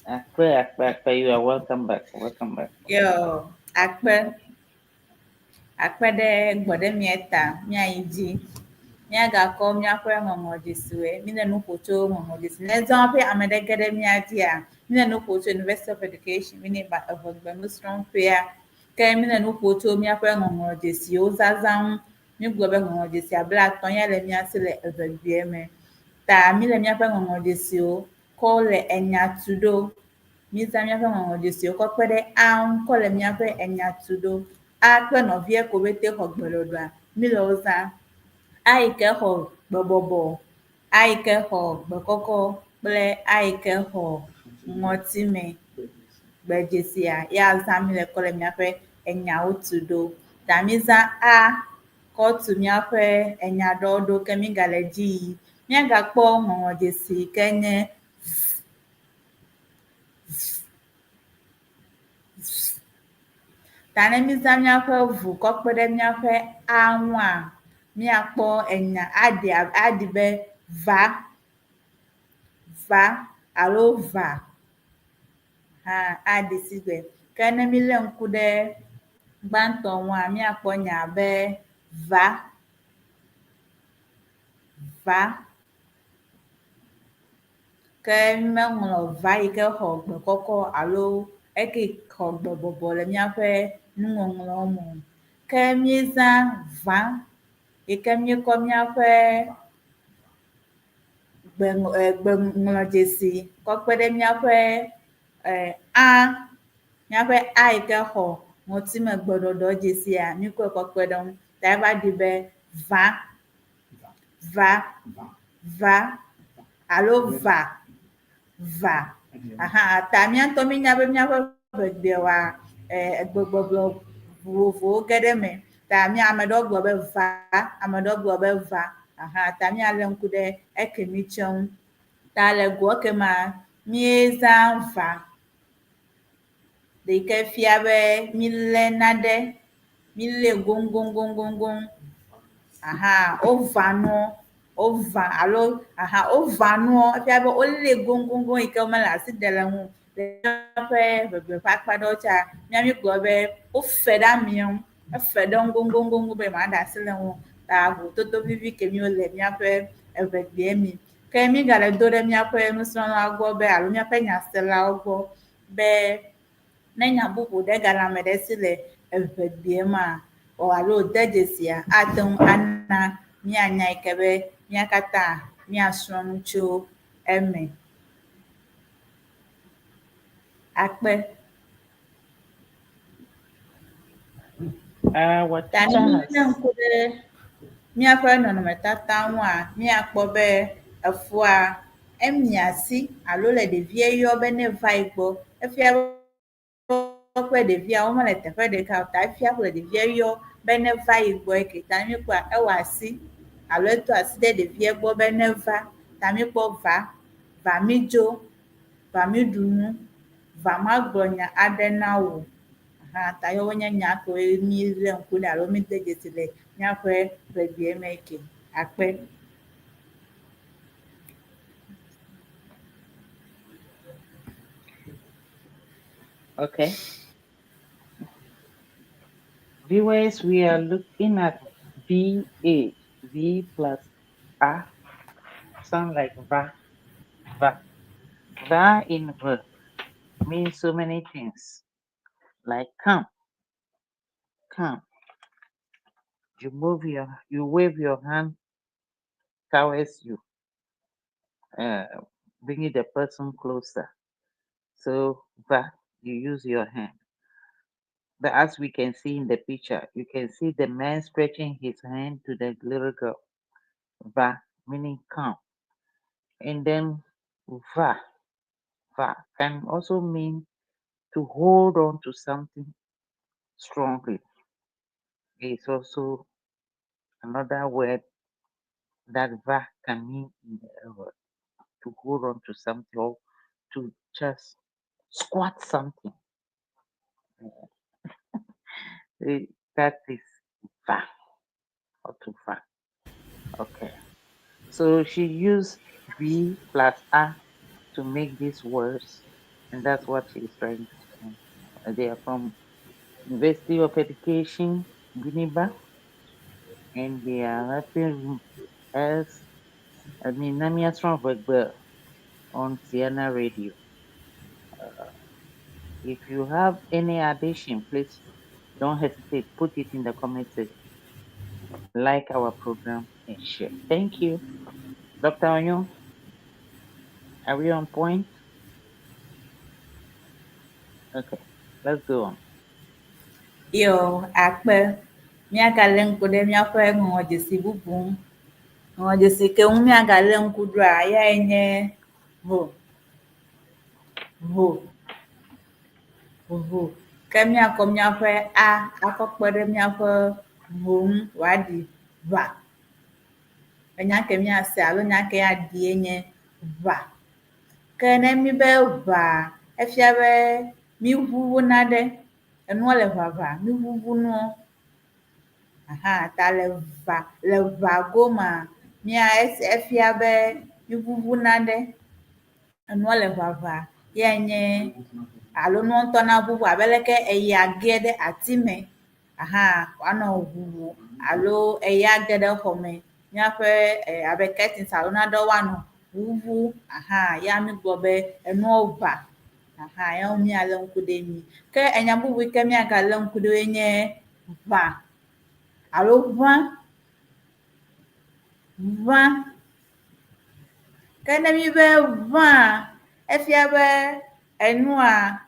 Akpe, akpe, akpe. You are welcome back. Welcome back. Yo, akpe. Akpe ɖe gbɔɖemia ta míayi dzi. Míagakɔ míaƒe ŋɔŋlɔdzesiwoe. Míle nu ƒo tso ŋɔŋlɔdzesi. Ne zã ƒe ame ɖe ge ɖe mía dzia, míle nu ƒo tso University of Education, Winneba eʋegbenusrɔ̃ƒea. Ke míle nu ƒo tso míaƒe ŋɔŋlɔdzesiwo zazã ŋu. Mígblɔ be ŋɔŋlɔdzesi 50 ya le mía si le eʋegbea me. Ta míle míaƒe ŋɔŋlɔdzesiwo kɔ le enya tu ɖo. Mízã míaƒe ŋɔŋlɔdzesiwo kɔ kpe ɖe A ŋu kɔ le míaƒe enya tu ɖo. A kple nɔvia ko bete xɔ gbeɖɔɖɔa, míle wo zã. A yi ke xɔ gbebɔbɔ, A yi ke xɔ gbekɔkɔ kple A yi ke xɔ ŋɔtime gbedzesia ya zã míle kɔ le míaƒe enyawo tu ɖo. Ta mízã A kɔ tu míaƒe enya ɖewo ɖo ke mígale dzi yim. Míagakpɔ ŋɔŋlɔdzesi yi ke nye V. Ta ne mízã míaƒe ʋu kɔ kpe ɖe míaƒe A ŋua, míakpɔ enya aɖi aɖi be va, va alo va hã aɖi sigbe. Ke ne mílé ŋku ɖe gbãtɔ ŋua, míakpɔ nya be va, va. Ke mímeŋlɔ va yi ke xɔ gbe kɔkɔ alo eke xɔ gbe bɔbɔ le míaƒe nuŋɔŋlɔwo me o. Ke míezã va yi ke míekɔ míaƒe gbe gbeŋlɔdzesi kɔ kpe ɖe míaƒe a míaƒe a yi ke xɔ ŋɔtime gbeɖɔɖɔ dzesia míkɔe kɔ kpe ɖe eŋu. Ta eva ɖi be va, va, va alo va, va. Aha, ta mía ŋutɔ mínya be míaƒe ʋegbea wa egbegbɔgblɔ vovovowo ge ɖe eme. Ta mía ame ɖewo gblɔ be va, ame ɖewo gblɔ be va. Aha, ta míalé ŋku ɖe ekemi tsɛ ŋu. Ta le goa ke mea, míezã va yi ke fia be mílé nane, mílée goŋgoŋgoŋgoŋ. Aha, wova nuɔ, wova alo aha wova nuɔ efia be wolée goŋgoŋgoŋ yi ke womele asi ɖem le eŋu o. Le míaƒe ʋegbe ƒe akpa ɖewo tsea, mía míegblɔ be wofe ɖe amea ŋu, efe ɖe eŋu goŋgoŋgoŋ be maɖe asi le eŋu o. Ta vovototo vivi ke míwole míaƒe eʋegbea me. Ke mígale do ɖe míaƒe nusrɔ̃lawo gbɔ be alo míaƒe nyaselawo gbɔ be ne nya bubu ɖe gale ame ɖe si le eʋegbea mea, o alo wòde dzesia, ate ŋu ana míanya yi ke be mía katã míasrɔ̃ nu tso eme. Akpe. Our Ta ne teacher míelé has ŋku ɖe míaƒe nɔnɔmetata ŋua, míakpɔ be efua emia asi alo le ɖevia yɔ be neva ye gbɔ. Efia be kple ɖevia womele teƒe ɖeka o ta efia ko le ɖevia yɔ be neva yi gbɔ eke ta ne míekpɔa ewɔ asi alo edo asi ɖe ɖevia gbɔ be neva ta míekpɔ va, va mídzo, va míɖu nu, va magblɔ nya aɖe na wò. Aha ta yewo nye nya kewoe mílé ŋku ɖe alo míde dzesi le míaƒe ƒegbea me ke. Akpe. Okay. Viewers, we are looking at VA, V plus A, sound like Va, Va. Va in V means so many things, like come, come. You move your, you wave your hand towards you, bringing the person closer. So Va, you use your hand. But as we can see in the picture, you can see the man stretching his hand to the little girl. Va, meaning come. And then Va, Va can also mean to hold on to something strongly. It's also another word that Va can mean in the word. To hold on to something or to just squat something. That is Va or to Va. Okay. So she used V plus A to make these words, and that's what she's trying to say. They are from University of Education, Winneba, and they are helping us, I mean, Namia Strongberg on Sienna Radio. If you have any addition, please don't hesitate, put it in the comment section. Like our program and share. Thank you. Dr. Onyo, are we on point? Okay, let's go on. Yo, akpe. Míagalé ŋku ɖe míaƒe ŋɔŋɔdzesi bubu ŋu. Ŋɔŋɔdzesi ke ŋu míagalé ŋku ɖoa, eyae nye ʋ. Ʋ. Ʋ. Ke míakɔ míaƒe a akɔ kpe ɖe míaƒe ʋ ŋu wòaɖi ʋa. Enya ke míase alo nya ke aɖie nye ʋa. Ke ne míbe ʋa, efia be míʋuʋu naɖe. Enua le ʋaʋa, míʋuʋu nua. Aha, ta le ʋa le ʋa gomea, mía efia be míʋuʋu naɖe. Enua le ʋaʋa yae nye alo nua ŋutɔ naʋuʋu abe leke eya ge ɖe ati me. Aha, wòanɔ ʋuʋu alo eya ge ɖe xɔ me. Míaƒe abe curtains alo naɖewo woanɔ ʋuʋu. Aha, ya mígblɔ be enua ʋa. Aha, ya míalé ŋku ɖe mi. Ke enya bubu yi ke míagalé ŋku ɖe nye ʋã alo ʋã. Ʋã. Ke ne míbe ʋãa, efia be enua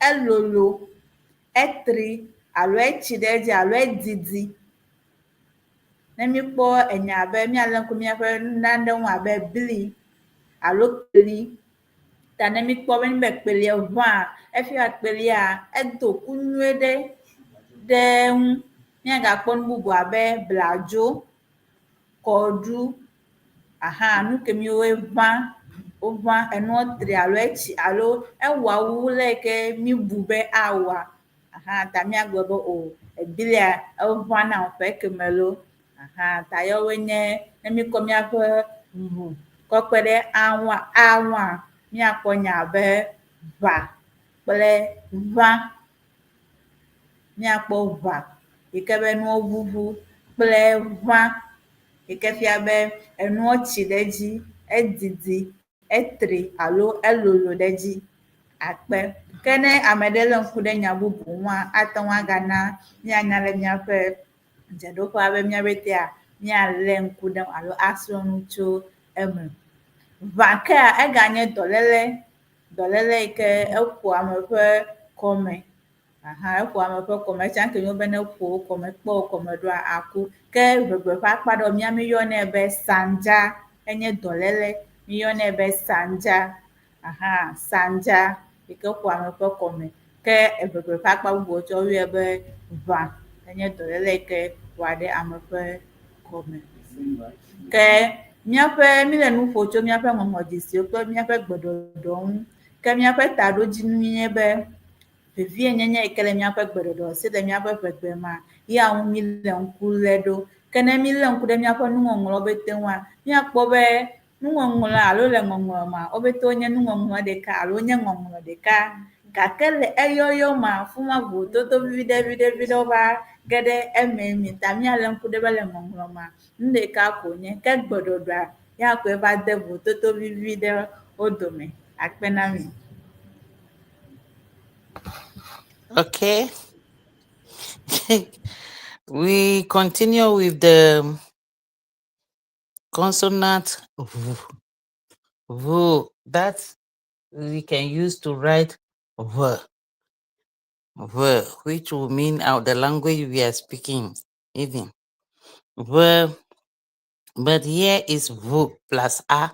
elolo, etri alo etsi ɖe edzi alo edidi. Ne míekpɔ enya abe míalé ŋku míaƒe nane ŋu abe bli alo kpeli. Ta ne míekpɔ be míbe kpelia ʋãa, efia kpelia edo ku nyuie ɖe ɖe eŋu. Míagakpɔ nu bubu abe bladzo, kɔɖu, aha nu kemiwoe ʋã, woʋã enua tri alo etsi alo ewɔ awu le yi ke míbu be awɔa. Aha ta míagblɔ be o eblia eʋã nam ƒe keme loo. Aha ta yawoe nye ne míekɔ míaƒe ʋu kɔ kpe ɖe a ŋua, a ŋua, míakpɔ nya abe ʋa kple ʋã. Míakpɔ ʋa yi ke be nua ʋuʋu kple ʋã yi ke fia be enua tsi ɖe edzi, edidi, etri alo elolo ɖe edzi. Akpe. Ke ne ame ɖe lé ŋku ɖe nya bubu ŋua, ate ŋu agana míanya le míaƒe dzeɖoƒea be míaƒetea míalé ŋku ɖe alo asrɔ̃ nu tso eme. Ʋã kea eganye dɔléle, dɔléle yi ke eƒo ame ƒe kɔme. Aha, eƒo ame ƒe kɔme. Etsã ke nyo be ne eƒo wò kɔme, kpe wò kɔme ɖoa aku. Ke ʋegbe ƒe akpa ɖewo mía míeyɔnɛ be sandza. Enye dɔléle. Míeyɔnɛ be sandza. Aha, sandza yi ke ƒo ame ƒe kɔme. Ke eʋegbe ƒe akpa bubuwo tsɛ woyɔe be ʋã enye dɔléle yi ke ƒoa ɖe ame ƒe kɔme. Ke míaƒe míle nu ƒom tso míaƒe ŋɔŋlɔdzesiwo kple míaƒe gbeɖɔɖɔ ŋu. Ke míaƒe taɖodzinu nye be vevienyenye yi ke le míaƒe gbeɖɔɖɔ si le míaƒe ʋegbe mea, ya ŋu míle ŋku lé ɖo. Ke ne mílé ŋku ɖe míaƒe nuŋɔŋlɔwo pete ŋua, míakpɔ be nuŋɔŋlɔ alo le ŋɔŋlɔ mea, wo pete wonye nuŋɔŋlɔ ɖeka alo wonye ŋɔŋlɔ ɖeka. Gake le eyɔyɔ mea, fi ma vovototo viviɖe viɖe viɖewo va ge ɖe eme mi ta míalé ŋku ɖe be le ŋɔŋlɔ mea, nu ɖeka ko wonye. Ke gbeɖɔɖɔa ya koe va de vovototo vivi ɖe wo dome. Akpe na mi. Okay. We continue with the consonant V. V that we can use to write V. V, which will mean out the language we are speaking, even. V, but here is V plus A,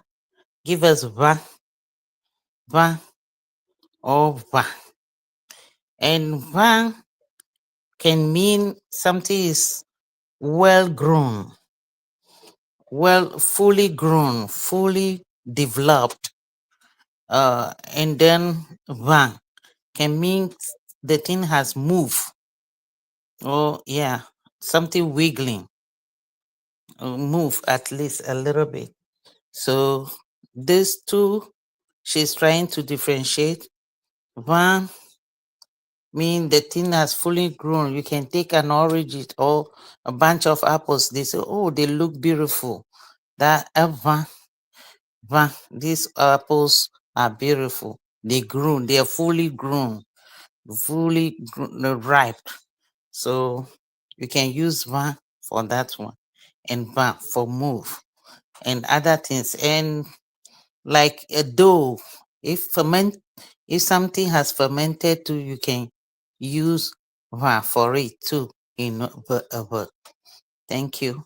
give us Va, Va, or Va. And Va can mean something is well grown, well, fully grown, fully developed. And then Va can mean the thing has moved. Oh, yeah, something wiggling, move at least a little bit. So these two, she's trying to differentiate. One mean the thing has fully grown. You can take an orange or a bunch of apples. They say, oh, they look beautiful. That ever, these apples are beautiful. They grown. They are fully grown, fully ripe. So you can use va for that one and va for move and other things. And like a dough, if something has fermented too, you can use va for it too. In v, v. Thank you.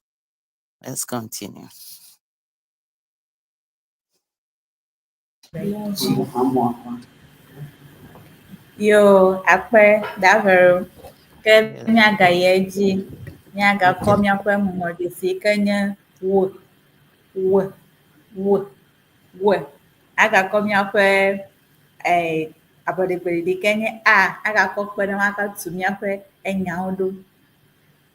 Let's continue. Yo, akpe davero. Ke míagayi edzi, míagakɔ míaƒe ŋɔŋlɔdzesi yi ke nye w, w, w, w. Agakɔ míaƒe ablɔɖegbeɖiɖi yi ke nye a, agakɔ kpe ɖe eŋu akatu míaƒe enyawo ɖo.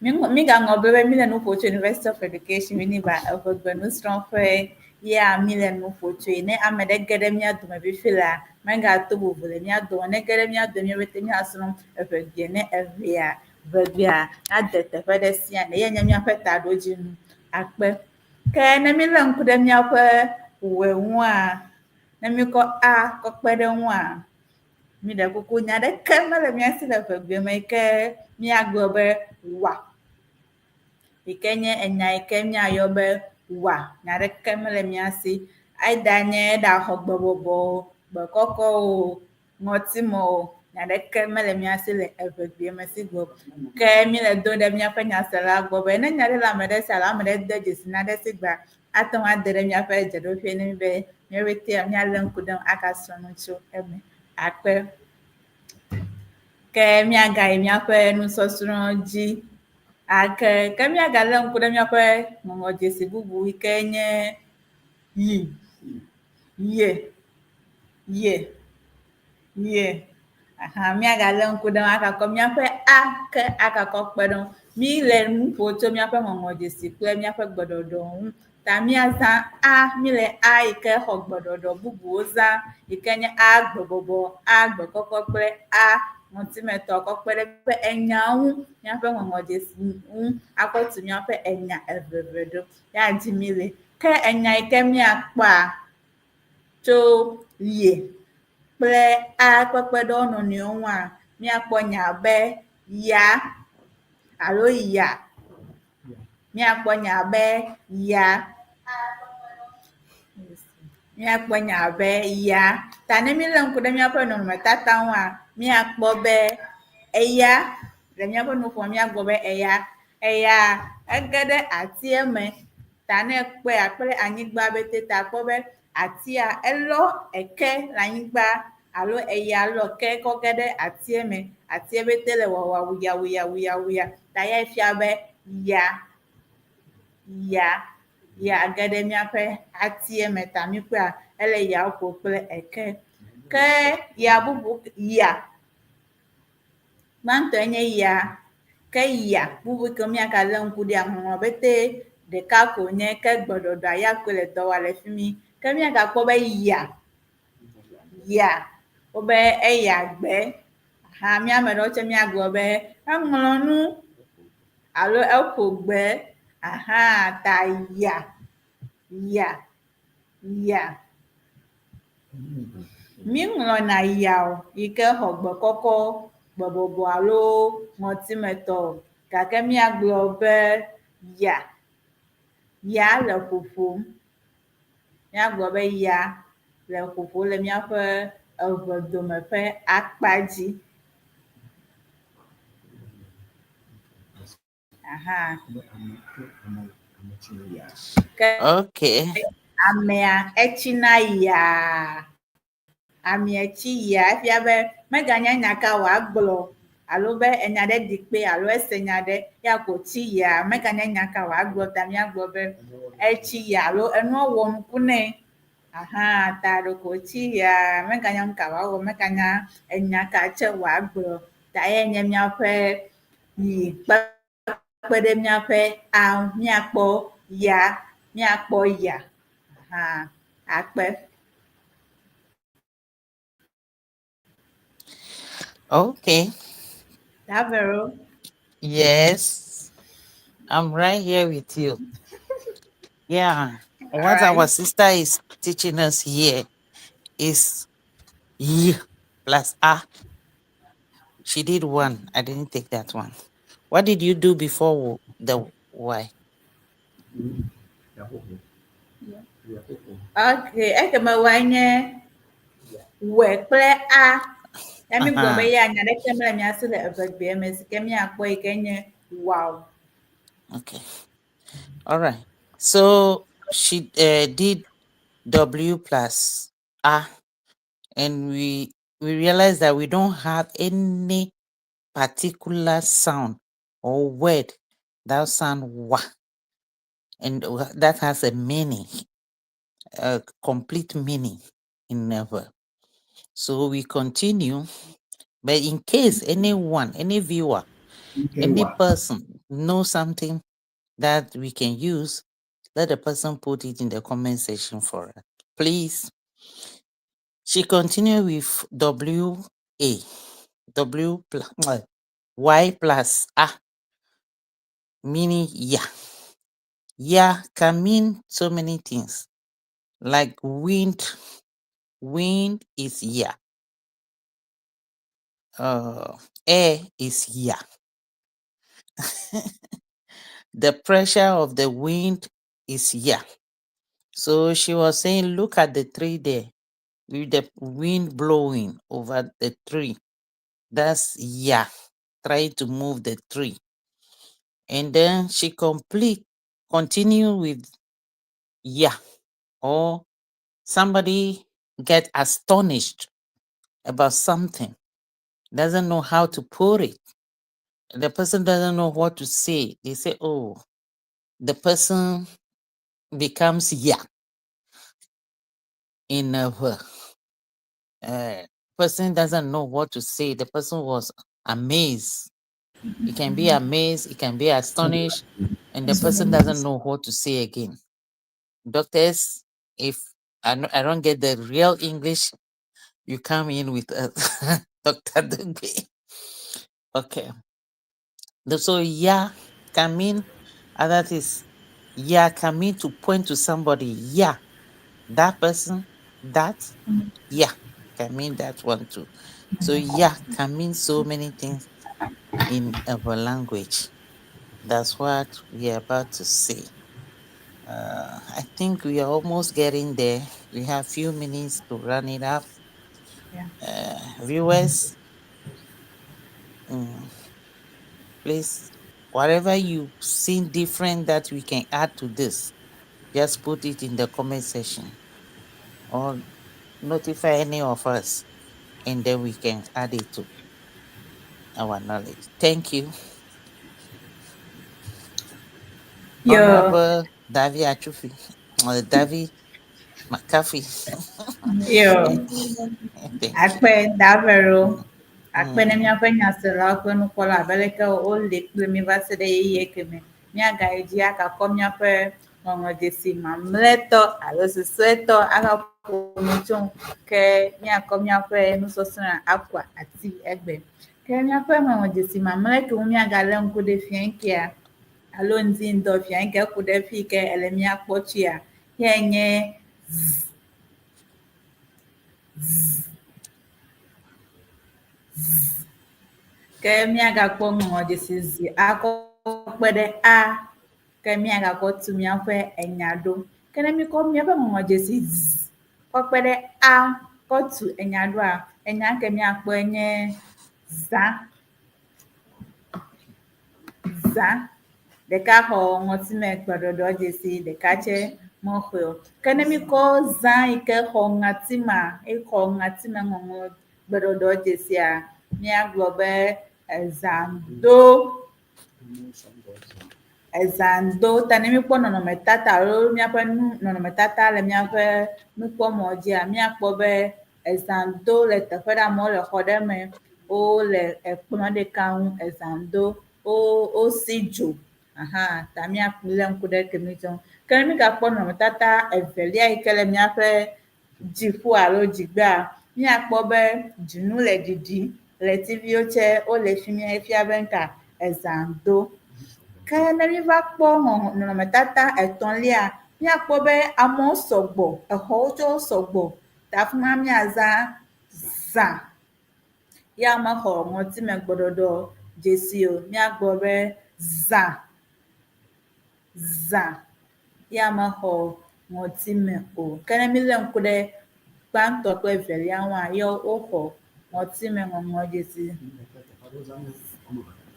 Mígaŋlɔ be be míle nu ƒom tso University of Education Winneba eʋegbe nusrɔ̃ƒe ya míle nu ƒom tsoe. Ne ame ɖe ge ɖe mía dome fifi la, megato vovo le mía dome. Ne ge ɖe mía dome míaƒete míasrɔ̃ eʋegbea ne eʋea ʋegbea nade teƒe ɖe sia ɖe. Ye nye míaƒe taɖodzinu. Akpe. Ke ne mílé ŋku ɖe míaƒe wɔe ŋua, ne míkɔ a kɔ kpe ɖe ŋua, míɖe kuku nya ɖeke mele mía si le ʋegbea me yi ke míagblɔ be wa. Yi ke nye enya yi ke míayɔ be wa. Nya ɖeke mele mía si. Eɖanye eɖaxɔ gbebɔbɔ o, gbekɔkɔ o, ŋɔtime o, nya ɖeke mele mía si le eʋegbea me si gbɔ. Ke míle do ɖe míaƒe nyasela gbɔ be ne nya ɖe le ame ɖe si alo ame ɖe de dzesi nane si gbea, ate ŋu ade ɖe míaƒe dzeɖoƒe ne mí be míaƒete míalé ŋku ɖe eŋu agasrɔ̃ nu tso eme. Akpe. Ke míagayi míaƒe nusɔsrɔ̃ dzi ake. Ke míagalé ŋku ɖe míaƒe ŋɔŋlɔdzesi bubu yi ke nye yi, ye, ye, ye. Aha, míagalé ŋku ɖe eŋu agakɔ míaƒe a ke agakɔ kpe ɖe eŋu. Míle nu ƒom tso míaƒe ŋɔŋlɔdzesi kple míaƒe gbeɖɔɖɔ ŋu. Ta míazã a, míle a yi ke xɔ gbeɖɔɖɔ bubuwo zã yi ke nye a gbebɔbɔ, a gbekɔkɔ kple a ŋɔtimetɔ kɔ kpe ɖe míaƒe enyawo ŋu, míaƒe ŋɔŋlɔdzesi ŋu akɔ tu míaƒe enya eveve ɖo. Ya dzi míle. Ke enya yi ke míakpɔa tso ye kple a kpekpe ɖe wo nɔnɔewo ŋua, míakpɔ nya be ya alo ya. Míakpɔ nya be ya. Míakpɔ nya be ya. Ta ne mílé ŋku ɖe míaƒe nɔnɔmetata ŋua, míakpɔ be eya le míaƒe nuƒoa míagblɔ be eya. Eya ege ɖe atia me. Ta ne ekpɔea kple anyigba pete ta akpɔ be atia elɔ eke le anyigba alo eya lɔ ke kɔ ge ɖe atie me. Atie bete le wɔwɔ wuya wuya wuya wuya. Ta ya fia be ya ya ya ge ɖe míaƒe atie me ta míkpɔa ele ya ƒo kple eke. Ke ya bubu ya gbãtɔe nye ya ke ya bubu ke míagalé ŋku ɖea ŋɔŋlɔ bete ɖeka ko nye ke gbeɖɔɖɔa ya koe le dɔ wɔm le fi mi. Ke míagakpɔ be ya ya wobe eya gbe hã míame ɖewo tse míagblɔ be eŋlɔ nu alo eƒo gbe aha ta ya ya ya. Míŋlɔna ya o yi ke xɔ gbe kɔkɔ, gbebɔbɔ alo ŋɔtimetɔ o gake míagblɔ be ya ya le ƒoƒom. Míagblɔ be ya le ƒoƒom le míaƒe eʋedome ƒe akpa dzi. Aha. Ke Okay. amea etsina yaa. Amea tsi yaa efia be meganya nya ka wòagblɔ alo be enya ɖe ɖi kpe alo ese nya ɖe ya ko tsi yaa meganya nya ka wòagblɔ ta míagblɔ be etsi yaa alo enua wɔ nuku nɛ. Aha ta ɖeko wòtsi yaa meganya nu ka wòawɔ meganya enya ka tse wòagblɔ ta eyae nye míaƒe yi kpe ɖe míaƒe a míakpɔ ya míakpɔ ya aha akpe. Okay. Davero. Yes. I'm right here with you. Yeah. What Alright. our sister is teaching us here is Y plus A. She did one. I didn't take that one. What did you do before the Y? Okay, ekeme wɔe nye wɔ kple a. Ya mi gblɔ be Aha. ya nya ɖeke mele mía si le evegbea me si ke míakpɔ yi ke nye wow. Okay. All right. So she did W plus A, and we realized that we don't have any particular sound or word that sound wa, and that has a meaning, a complete meaning in never. So we continue, but in case anyone, any viewer, any person knows something that we can use, let the person put it in the comment section for us. Please. She continued with W A W plus Y plus A, meaning yeah. Yeah can mean so many things. Like wind, wind is yeah. Air is yeah. The pressure of the wind is yeah. So she was saying, look at the tree there, with the wind blowing over the tree. That's yeah, trying to move the tree. And then she complete continue with yeah, or somebody get astonished about something, doesn't know how to put it. The person doesn't know what to say. They say, oh, the person becomes yeah in a person doesn't know what to say. The person was amazed. It can be amazed, it can be astonished, and the person doesn't know what to say again. Doctors, if I don't get the real English, you come in with us, Dr. Dugbe. Okay. So yeah can mean that is yeah can mean to point to somebody. Yeah, that person, that yeah can mean that one too. So yeah can mean so many things in our language. That's what we are about to see. I think we are almost getting there. We have few minutes to run it up. Yeah. Viewers, please, whatever you've seen different that we can add to this, just put it in the comment section or notify any of us. and then we can add it to our knowledge. Thank you. Yo. Honorable Davi Achufi, Davi McAfee. Yo. Thank you. Akpe Davero. Akpe ne míaƒe nyaselawo kple nukpɔla abe leke wole kple mi va se ɖe ɣeyiɣi ke me. Míagayi dzi agakɔ míaƒe ŋɔŋlɔdzesi mamlɛtɔ alo susɔetɔ agaƒo nu tso ŋu ke míakɔ míaƒe nusɔsrɔ̃a akɔ ati egbe. Ke míaƒe ŋɔŋlɔdzesi mamlɛ ke ŋu míagalé ŋku ɖe fia kea alo ŋdi ŋdɔ fia ke ku ɖe fi ke ele míakpɔ tsoa ye nye Z. Z. Z. Ke míagakpɔ ŋɔŋlɔdzesi Z akɔ kpe ɖe A ke míagakɔ tu míaƒe enya ɖo. Ke ne míkɔ míaƒe ŋɔŋlɔdzesi Z kɔ kpe ɖe A kɔ tu enya ɖoa, enya ke míakpɔe nye zã. Zã. Ɖeka xɔ ŋɔtime gbeɖɔɖɔ dzesi, ɖeka tsɛ mexɔe o. Ke ne míkɔ zã yi ke xɔ ŋatimea, exɔ ŋatime ŋɔŋlɔ gbeɖɔɖɔ dzesia, míagblɔ be ezã do. Ezã do ta ne míkpɔ nɔnɔmetata alo míaƒe nu nɔnɔmetata le míaƒe nukpɔmɔ dzia, míakpɔ be ezã do le teƒe ɖe amewo le xɔ ɖe me, wole ekplɔ ɖeka ŋu ezã do, wo wosi dzo. Aha, ta míalé ŋku ɖe kemi tsɔ. Ke ne mígakpɔ nɔnɔmetata evelia yi ke le míaƒe dziƒo alo dzigbea, míakpɔ be dzinu le ɖiɖim, ɣletiviwo tsɛ wole fi mi efia be ŋka ezã do. Ke ne míva kpɔ nɔnɔmetata etɔ̃lia, míakpɔ be amewo sɔgbɔ, exɔwo tsɛ wo sɔgbɔ. Ta afi ma míazã zã. Ya mexɔ ŋɔtime gbeɖɔɖɔ dzesi o. Míagblɔ be zã. Zã. Ya mexɔ ŋɔtime o. Ke ne mílé ŋku ɖe gbãtɔ kple evelia ŋua, ye woxɔ ŋɔtime ŋɔŋlɔ dzesi.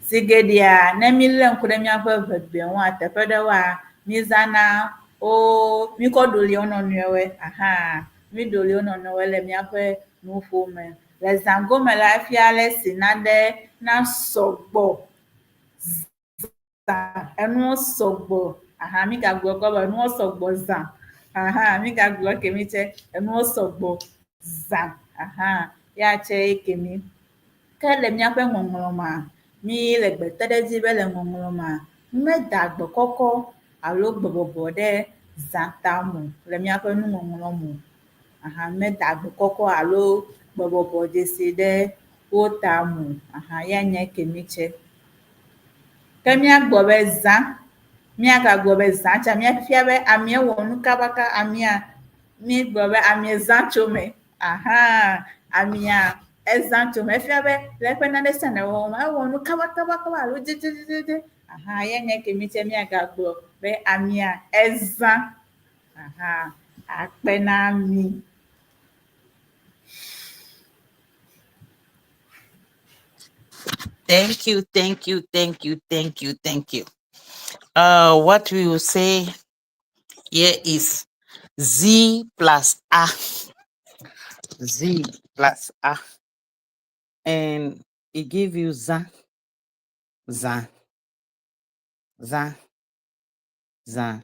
Si geɖea, ne mílé ŋku ɖe míaƒe ʋegbe ŋua, teƒe ɖewoa, mízãna wo míkɔ ɖoli wo nɔnɔewoe. Aha, míɖoli wo nɔnɔewoe le míaƒe nuƒo me. Le zã gome la, efia ale si nane nasɔgbɔ. Zã, enuwo sɔgbɔ. Aha, mígagblɔ kɔ be enuwo sɔgbɔ zã. Aha, mígagblɔ kemi tsɛ, enuwo sɔgbɔ zã. Aha, ya tsɛ ye kemi. Ke le míaƒe ŋɔŋlɔ mea, mí le gbe te ɖe edzi be le ŋɔŋlɔ mea, meda gbe kɔkɔ alo gbebɔbɔ ɖe zã ta me o le míaƒe nuŋɔŋlɔ me o. Aha, meda gbe kɔkɔ alo gbebɔbɔ dzesi ɖe wo ta me o. Aha, ya nye kemi tsɛ. Ke míagblɔ be zã, míagagblɔ be zã tsa míafia be amea wɔ nu kabaka, amea mígblɔ be amea zã tso me. Aha, amea ezã tso me. Efia be le eƒe nane sia nane wɔwɔ me, ewɔ nu kabakabakaba alo dzedzedzedze. Aha, ye nye kemi tsɛ míagagblɔ be amea ezã. Aha, akpe na mi. Thank you, thank you, thank you, thank you, thank you. What we will say here is Z plus A. Z plus A. And it give you Z, Z, Z, Z.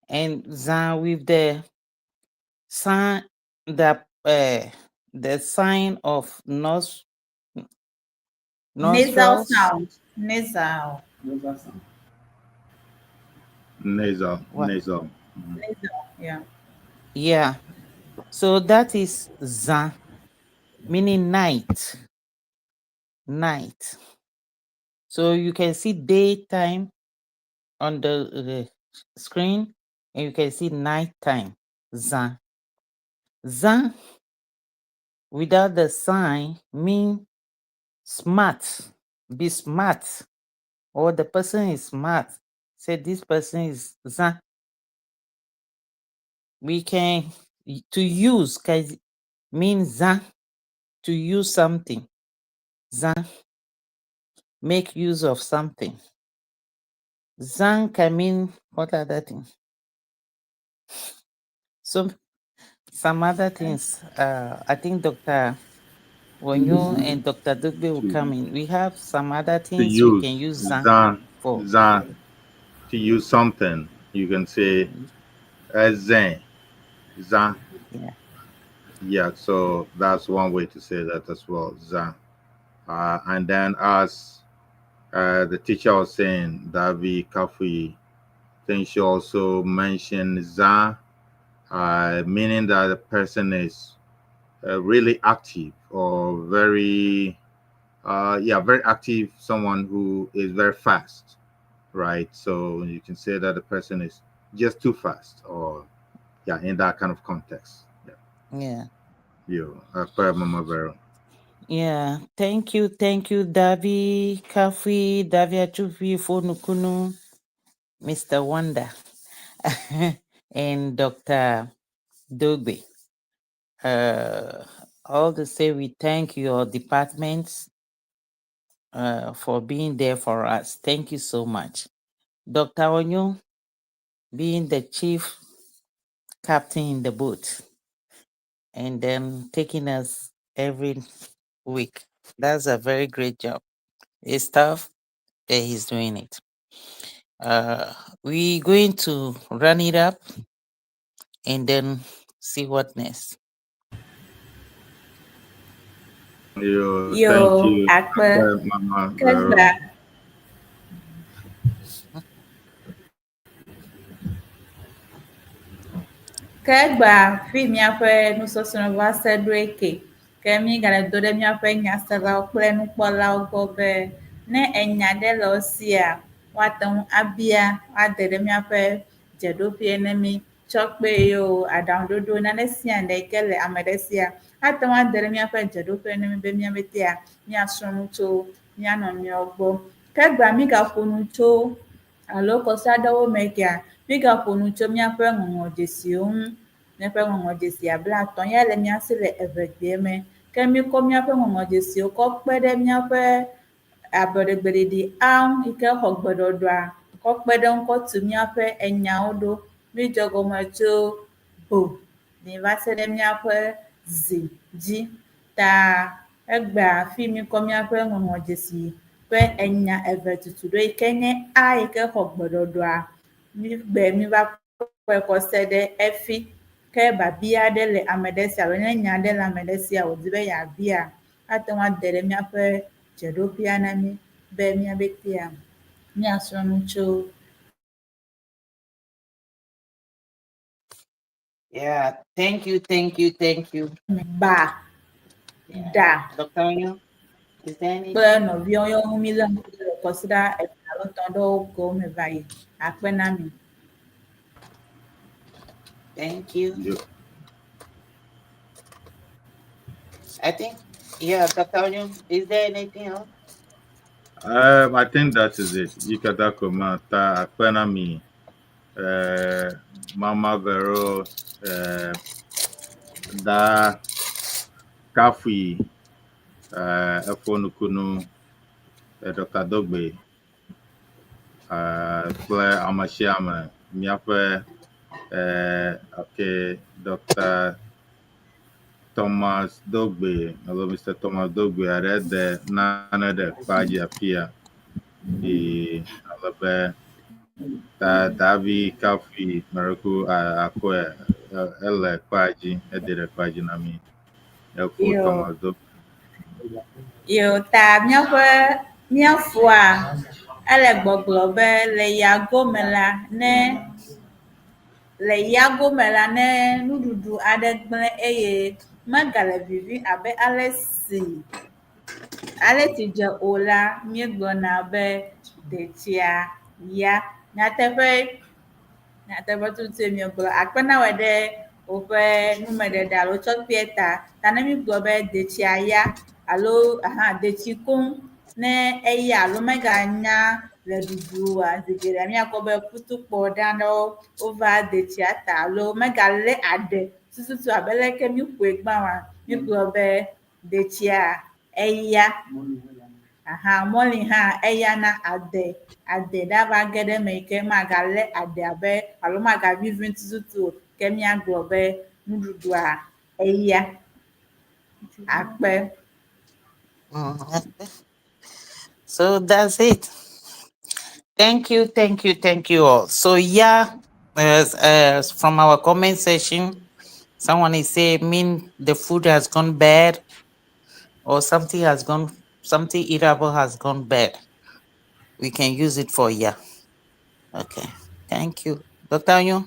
And Z with the sign, the sign of Nasal nostrils. sound. Nasal. Nasal, What? nasal. Nasal, yeah. Yeah. So that is Za, meaning night. Night. So you can see daytime on the screen, and you can see nighttime. Za. Za without the sign mean smart. Be smart. Or the person is smart. Say this person is Za. We can to use can mean Za, to use something. Za, make use of something. Zan can mean what other thing? Some other things. I think Dr. Wonyo and Dr. Dugbe will To come in. We have some other to things we use can use Zan zan for. zan to use something, you can say zen zan. Yeah. Yeah, so that's one way to say that as well, zan. And then as the teacher was saying, Davi Kafui, I think she also mentioned za, meaning that the person is really active or very, yeah, very active, someone who is very fast, right? So you can say that the person is just too fast or, yeah, in that kind of context. Yeah. Yeah. You, Mama Vero. Yeah. Thank you. Thank you, Davi Kafi, Davi Achufi, Fonukunu, Mr. Wonder, and Dr. Dugbe. All to say we thank your departments for being there for us. Thank you so much. Dr. Onyo being the chief captain in the boat and then taking us every week. That's a very great job. It's tough, but he's doing it. We're going to run it up and then see what next. You, Yo, thank you, akpe. Mama Vero. Kegba. Ke egbea fi míaƒe nusɔsrɔ̃ va se ɖoe ke. Ke mígale do ɖe míaƒe nyaselawo kple nukpɔlawo gbɔ be ne enya ɖe le wo sia, woate ŋu abia, woade ɖe míaƒe dzeɖoƒee ne mí tsɔ kpe yewo aɖaŋuɖoɖo nane sia nu yi ke le ame ɖe sia, ate ŋu ade ɖe míaƒe dzeɖoƒe ne mí be míabetea míasrɔ̃ nu tso mía nɔnɔewo gbɔ. Ke egbea mígaƒo nu tso alo kɔsi aɖewo me kea, mígaƒo nu tso míaƒe ŋɔŋɔdzesiwo ŋu. Míaƒe ŋɔŋɔdzesi 50 ya le mía si le eʋegbea me. Ke míkɔ míaƒe ŋɔŋɔdzesiwo kɔ kpe ɖe míaƒe ablɔɖegbeɖiɖi A ŋu yi ke xɔ gbeɖɔɖɔa kɔ kpe ɖe ŋu kɔ tu míaƒe enyawo ɖo. Mídze gɔme tso bo ne va se ɖe míaƒe zi dzi. Ta egbea fi míkɔ míaƒe ŋɔŋɔdzesi ƒe enya eve tutu ɖo yi ke nye A yi ke xɔ gbeɖɔɖɔa mígbe míva kɔe kɔ se ɖe efi. Ke biabia aɖe le ame ɖe si alo ne nya aɖe le ame ɖe sia wòdi be yeabia, ate ŋu ade ɖe míaƒe dzeɖoƒea na mí be míabetea míasrɔ̃ nu tso Yeah. Thank you. Thank you. Thank you. ba, Yeah. ɖa Dr. Onyo, is there kple anything? nɔviwo yewo ŋu mílé ŋku ɖe le kɔsiɖa eve alo etɔ̃ ɖewo gɔme va yi. Akpe na mi. Thank you. You. I think, yeah, Dr. Onyo, is there anything else? I think that is it. Yikata koma ta akpenami Mama Vero da Kafui Efonukunu Dr. Dogbe kple ame sia ame míaƒe okay Dr. Thomas Dogbe alo Mr. Thomas Dogbe aɖe de nane ɖe kpa dzi afia eye ale be ta Davi Kafui Mereku akɔe ele kpa dzi ede ɖe kpa dzi na mí. Efo Yo. Thomas Dogbe. Yo, ta míaƒe míafoa ele gbɔgblɔ be le yagome la ne le yagome la ne nuɖuɖu aɖe gblẽ eye megale vivi abe ale si ale si dze o la, míegblɔna be detsia ya. Nyateƒe nyateƒe tutue míegblɔ. Akpe na wɔ ɖe woƒe numeɖeɖe alo tsɔ kpee ta. Ta ne mígblɔ be detsia ya alo aha detsi koŋ ne eya alo meganya le ɖuɖu oa, zi geɖe míakpɔ be futukpɔ ɖe aɖewo wova detsia ta alo megalé aɖe tututu abe leke míƒoe gbã oa, mígblɔ be detsia eya. Aha, mɔli hã eya na ade. Ade ɖe ava ge ɖe eme yi ke magalé aɖe abe alo magavivi tututu o. Ke míagblɔ be nuɖuɖua eya. Akpe. So that's it. Thank you, thank you, thank you all. So yeah, as from our comment section, someone is saying mean the food has gone bad or something has gone something eatable has gone bad. We can use it for yeah. Okay. Thank you. Dr. Anyo?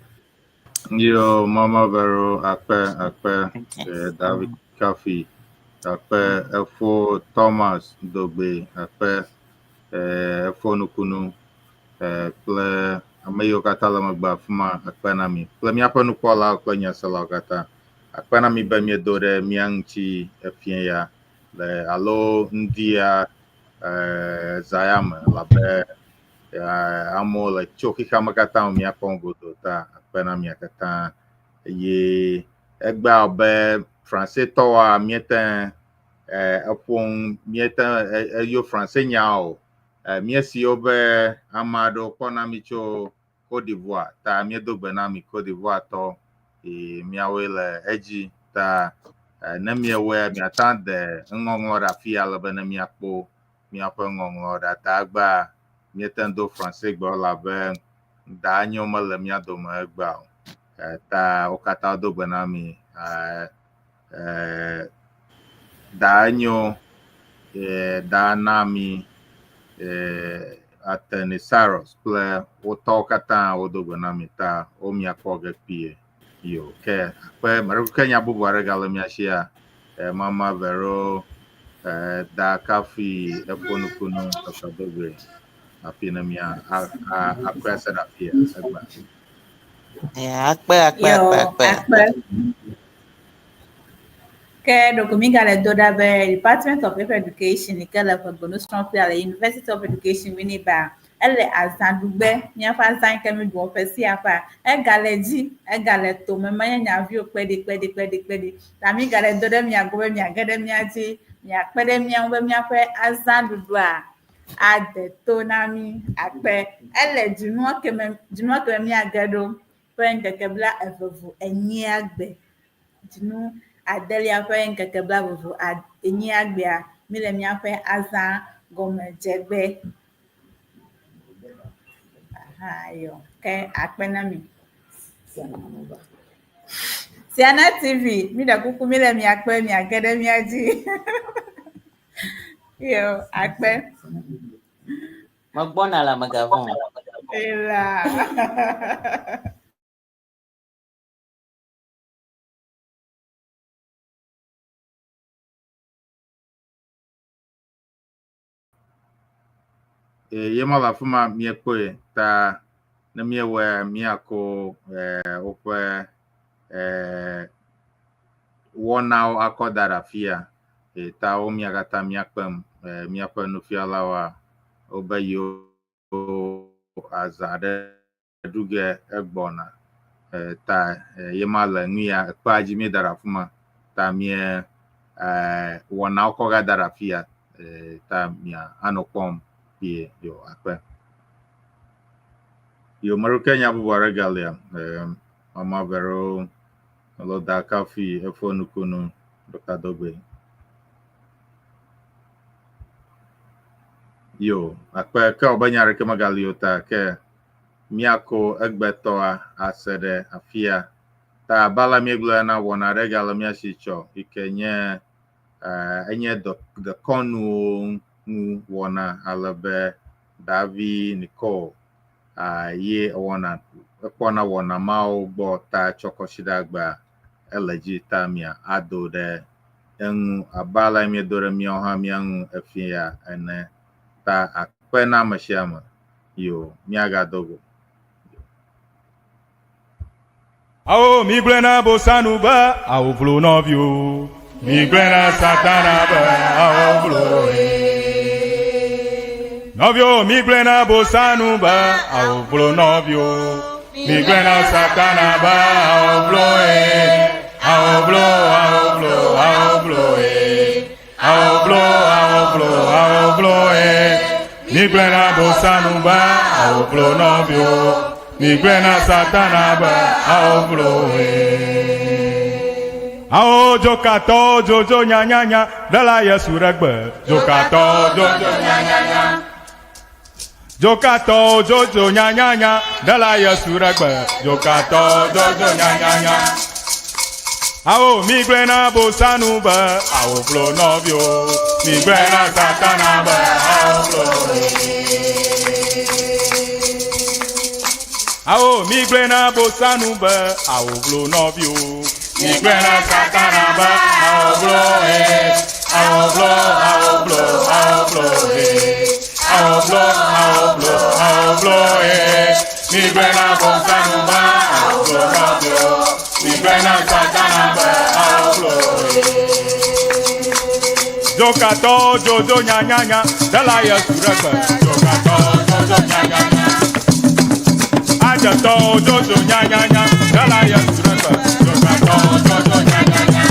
Yo, Mama Vero, Akpe, Akpe, Okay. David Kafi, Akpe, Efo Thomas Dogbe, Akpe, Efo Nukunu, kple ame yiwo katã le megbe afi ma akpe na mi kple míaƒe nukpɔlawo kple nyaselawo katã. Akpe na mi be miedo ɖe mía ŋuti efie ya le alo ŋdi ya zã ya me elabe amewo le tso xexea me katã míakpɔm godoo ta akpe na mia katã eye egbea be Francetɔwoa míete eƒo míete eyo France nyawo o. Míesi wo be ame aɖewo kpɔna mi tso Cote d'Ivoire ta míedo gbe na mi Cote d'Ivoire tɔ eye míawoe le edzi ta ne miewɔe miata de ŋɔŋlɔ ɖe afi ale be ne miakpɔ míaƒe ŋɔŋlɔ ɖa ta egbea míete ŋu do France gbe elabe da nyo mele mía dome egbea o. Ta wo katã do gbe na mi. Da nyo da na mi Atenesaurus kple wotɔwo katã wodo gbe na mi ta wo miakpɔ ge kpuie. Yo ke akpe meɖe ke nya bubu aɖe gale mia sia Mama Vero da Kafi eƒo nukunu Dr. Dogbe afi ne mia akpe ase ɖe afia egbea. Yeah, akpe, akpe, Yo, akpe, akpe. akpe. Ke ɖeko mi gale do ɖa be Department of Education yi ke le ƒegbenusrɔ̃ƒea le University of Education Winneba ele azãɖugbe míaƒe azã yi ke mi ɖua ƒe sia ƒea egale dzi egale tome menye nyaviwo kpeɖi kpeɖi kpeɖi kpeɖi ta mi gale do ɖe mia gbɔ be miage ɖe mía dzi miakpe ɖe mía ŋu be míaƒe azãɖuɖua ade to na mí akpe ele dzinua keme dzinua keme míage ɖo ƒe ŋkeke bla eve vo enyia gbe dzinu adelia ƒe ŋkeke bla eve vo enyia gbea mi le míaƒe azã gɔmedzegbe. Aha yo ke akpe na mi. Siana TV mi ɖe kuku mi le miakpe miage ɖe mía dzi. Yo akpe. Megbɔna le megavɔ̃ o. Ela. Ye ma le afi ma miekpɔe ta ne miewɔe miako woƒe wɔnawo akɔ da ɖe afia ta wo mia katã miakpem míaƒe nufialawoa wobe yewo azã aɖe ɖu ge egbɔna ta ye ma le nu ya ekpea dzi míeda ɖe afi ma ta mie wɔnawo kɔ ga da ɖe afia ta mia anɔ kpɔm kpuie yo akpe. Yo meɖo ke nya bubu aɖe galia Mama Vero alo da Kafi efo nukunu Dr. Dogbe. Yo akpe ke wobe nya ɖeke megali o ta ke míako egbetɔa ase ɖe afia. Ta abe ale míegblɔe na wɔna aɖe gale mía si tsɔ yi ke nye enye dekɔnuwo ŋu wɔna ale be Davi Nicole ye wɔna ekpɔna wɔna mawo gbɔ ta tsɔ kɔsiɖagbea ele dzi ta mia ado ɖe eŋu abe ale míedo ɖe míawo hã mía ŋu efia ene ta akpe na ame sia ame yo míagado go. Awo mi gblẽ na bosanu be awo vlo nɔviwo. Mi gblẽ na satana be awo vlo ye. Nɔviwo mi gblẽ na bosanu be awo vlo nɔviwo. Mi gblẽ na satana be awo vlo ye. Awo vlo awo vlo awo vlo ye. Awo vlo awo vlo awo vlo ye. Mi gblẽ na bosanu be awo vlo nɔviwo. Mi gblẽ na satana be awo vlo ye. Awo dzokatɔwo dzodzo nyanyanya ɖela Yesu ɖe gbe. Dzokatɔwo dzodzo nyanyanya. Dzokatɔwo dzodzo nyanyanya ɖela Yesu ɖe gbe. Dzokatɔwo dzodzo nyanyanya. Awo mi gblɔe na bosanu be awo flo nɔviwo. Mi gblɔe na satana be awo flo. Awo mi gblɔe na bosanu be awo flo nɔviwo. Mi gblɔe na satana be awo flo he. Awo flo awo flo awo flo he. Awo flo awo flo awo flo he. Mi gblɔe na bosanu be awo flo nɔviwo. Mi gblɔe na satana be awo flo he. Dzokatɔwo dzodzo nyanyanya ɖela Yesu ɖe gbe. Dzokatɔwo dzodzo nyanyanya. Adzetɔwo dzodzo nyanyanya ɖela Yesu ɖe gbe. Dzokatɔwo dzodzo nyanyanya.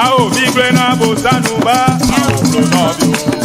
Awo mi gblɔe na bosanu be awo flo nɔviwo.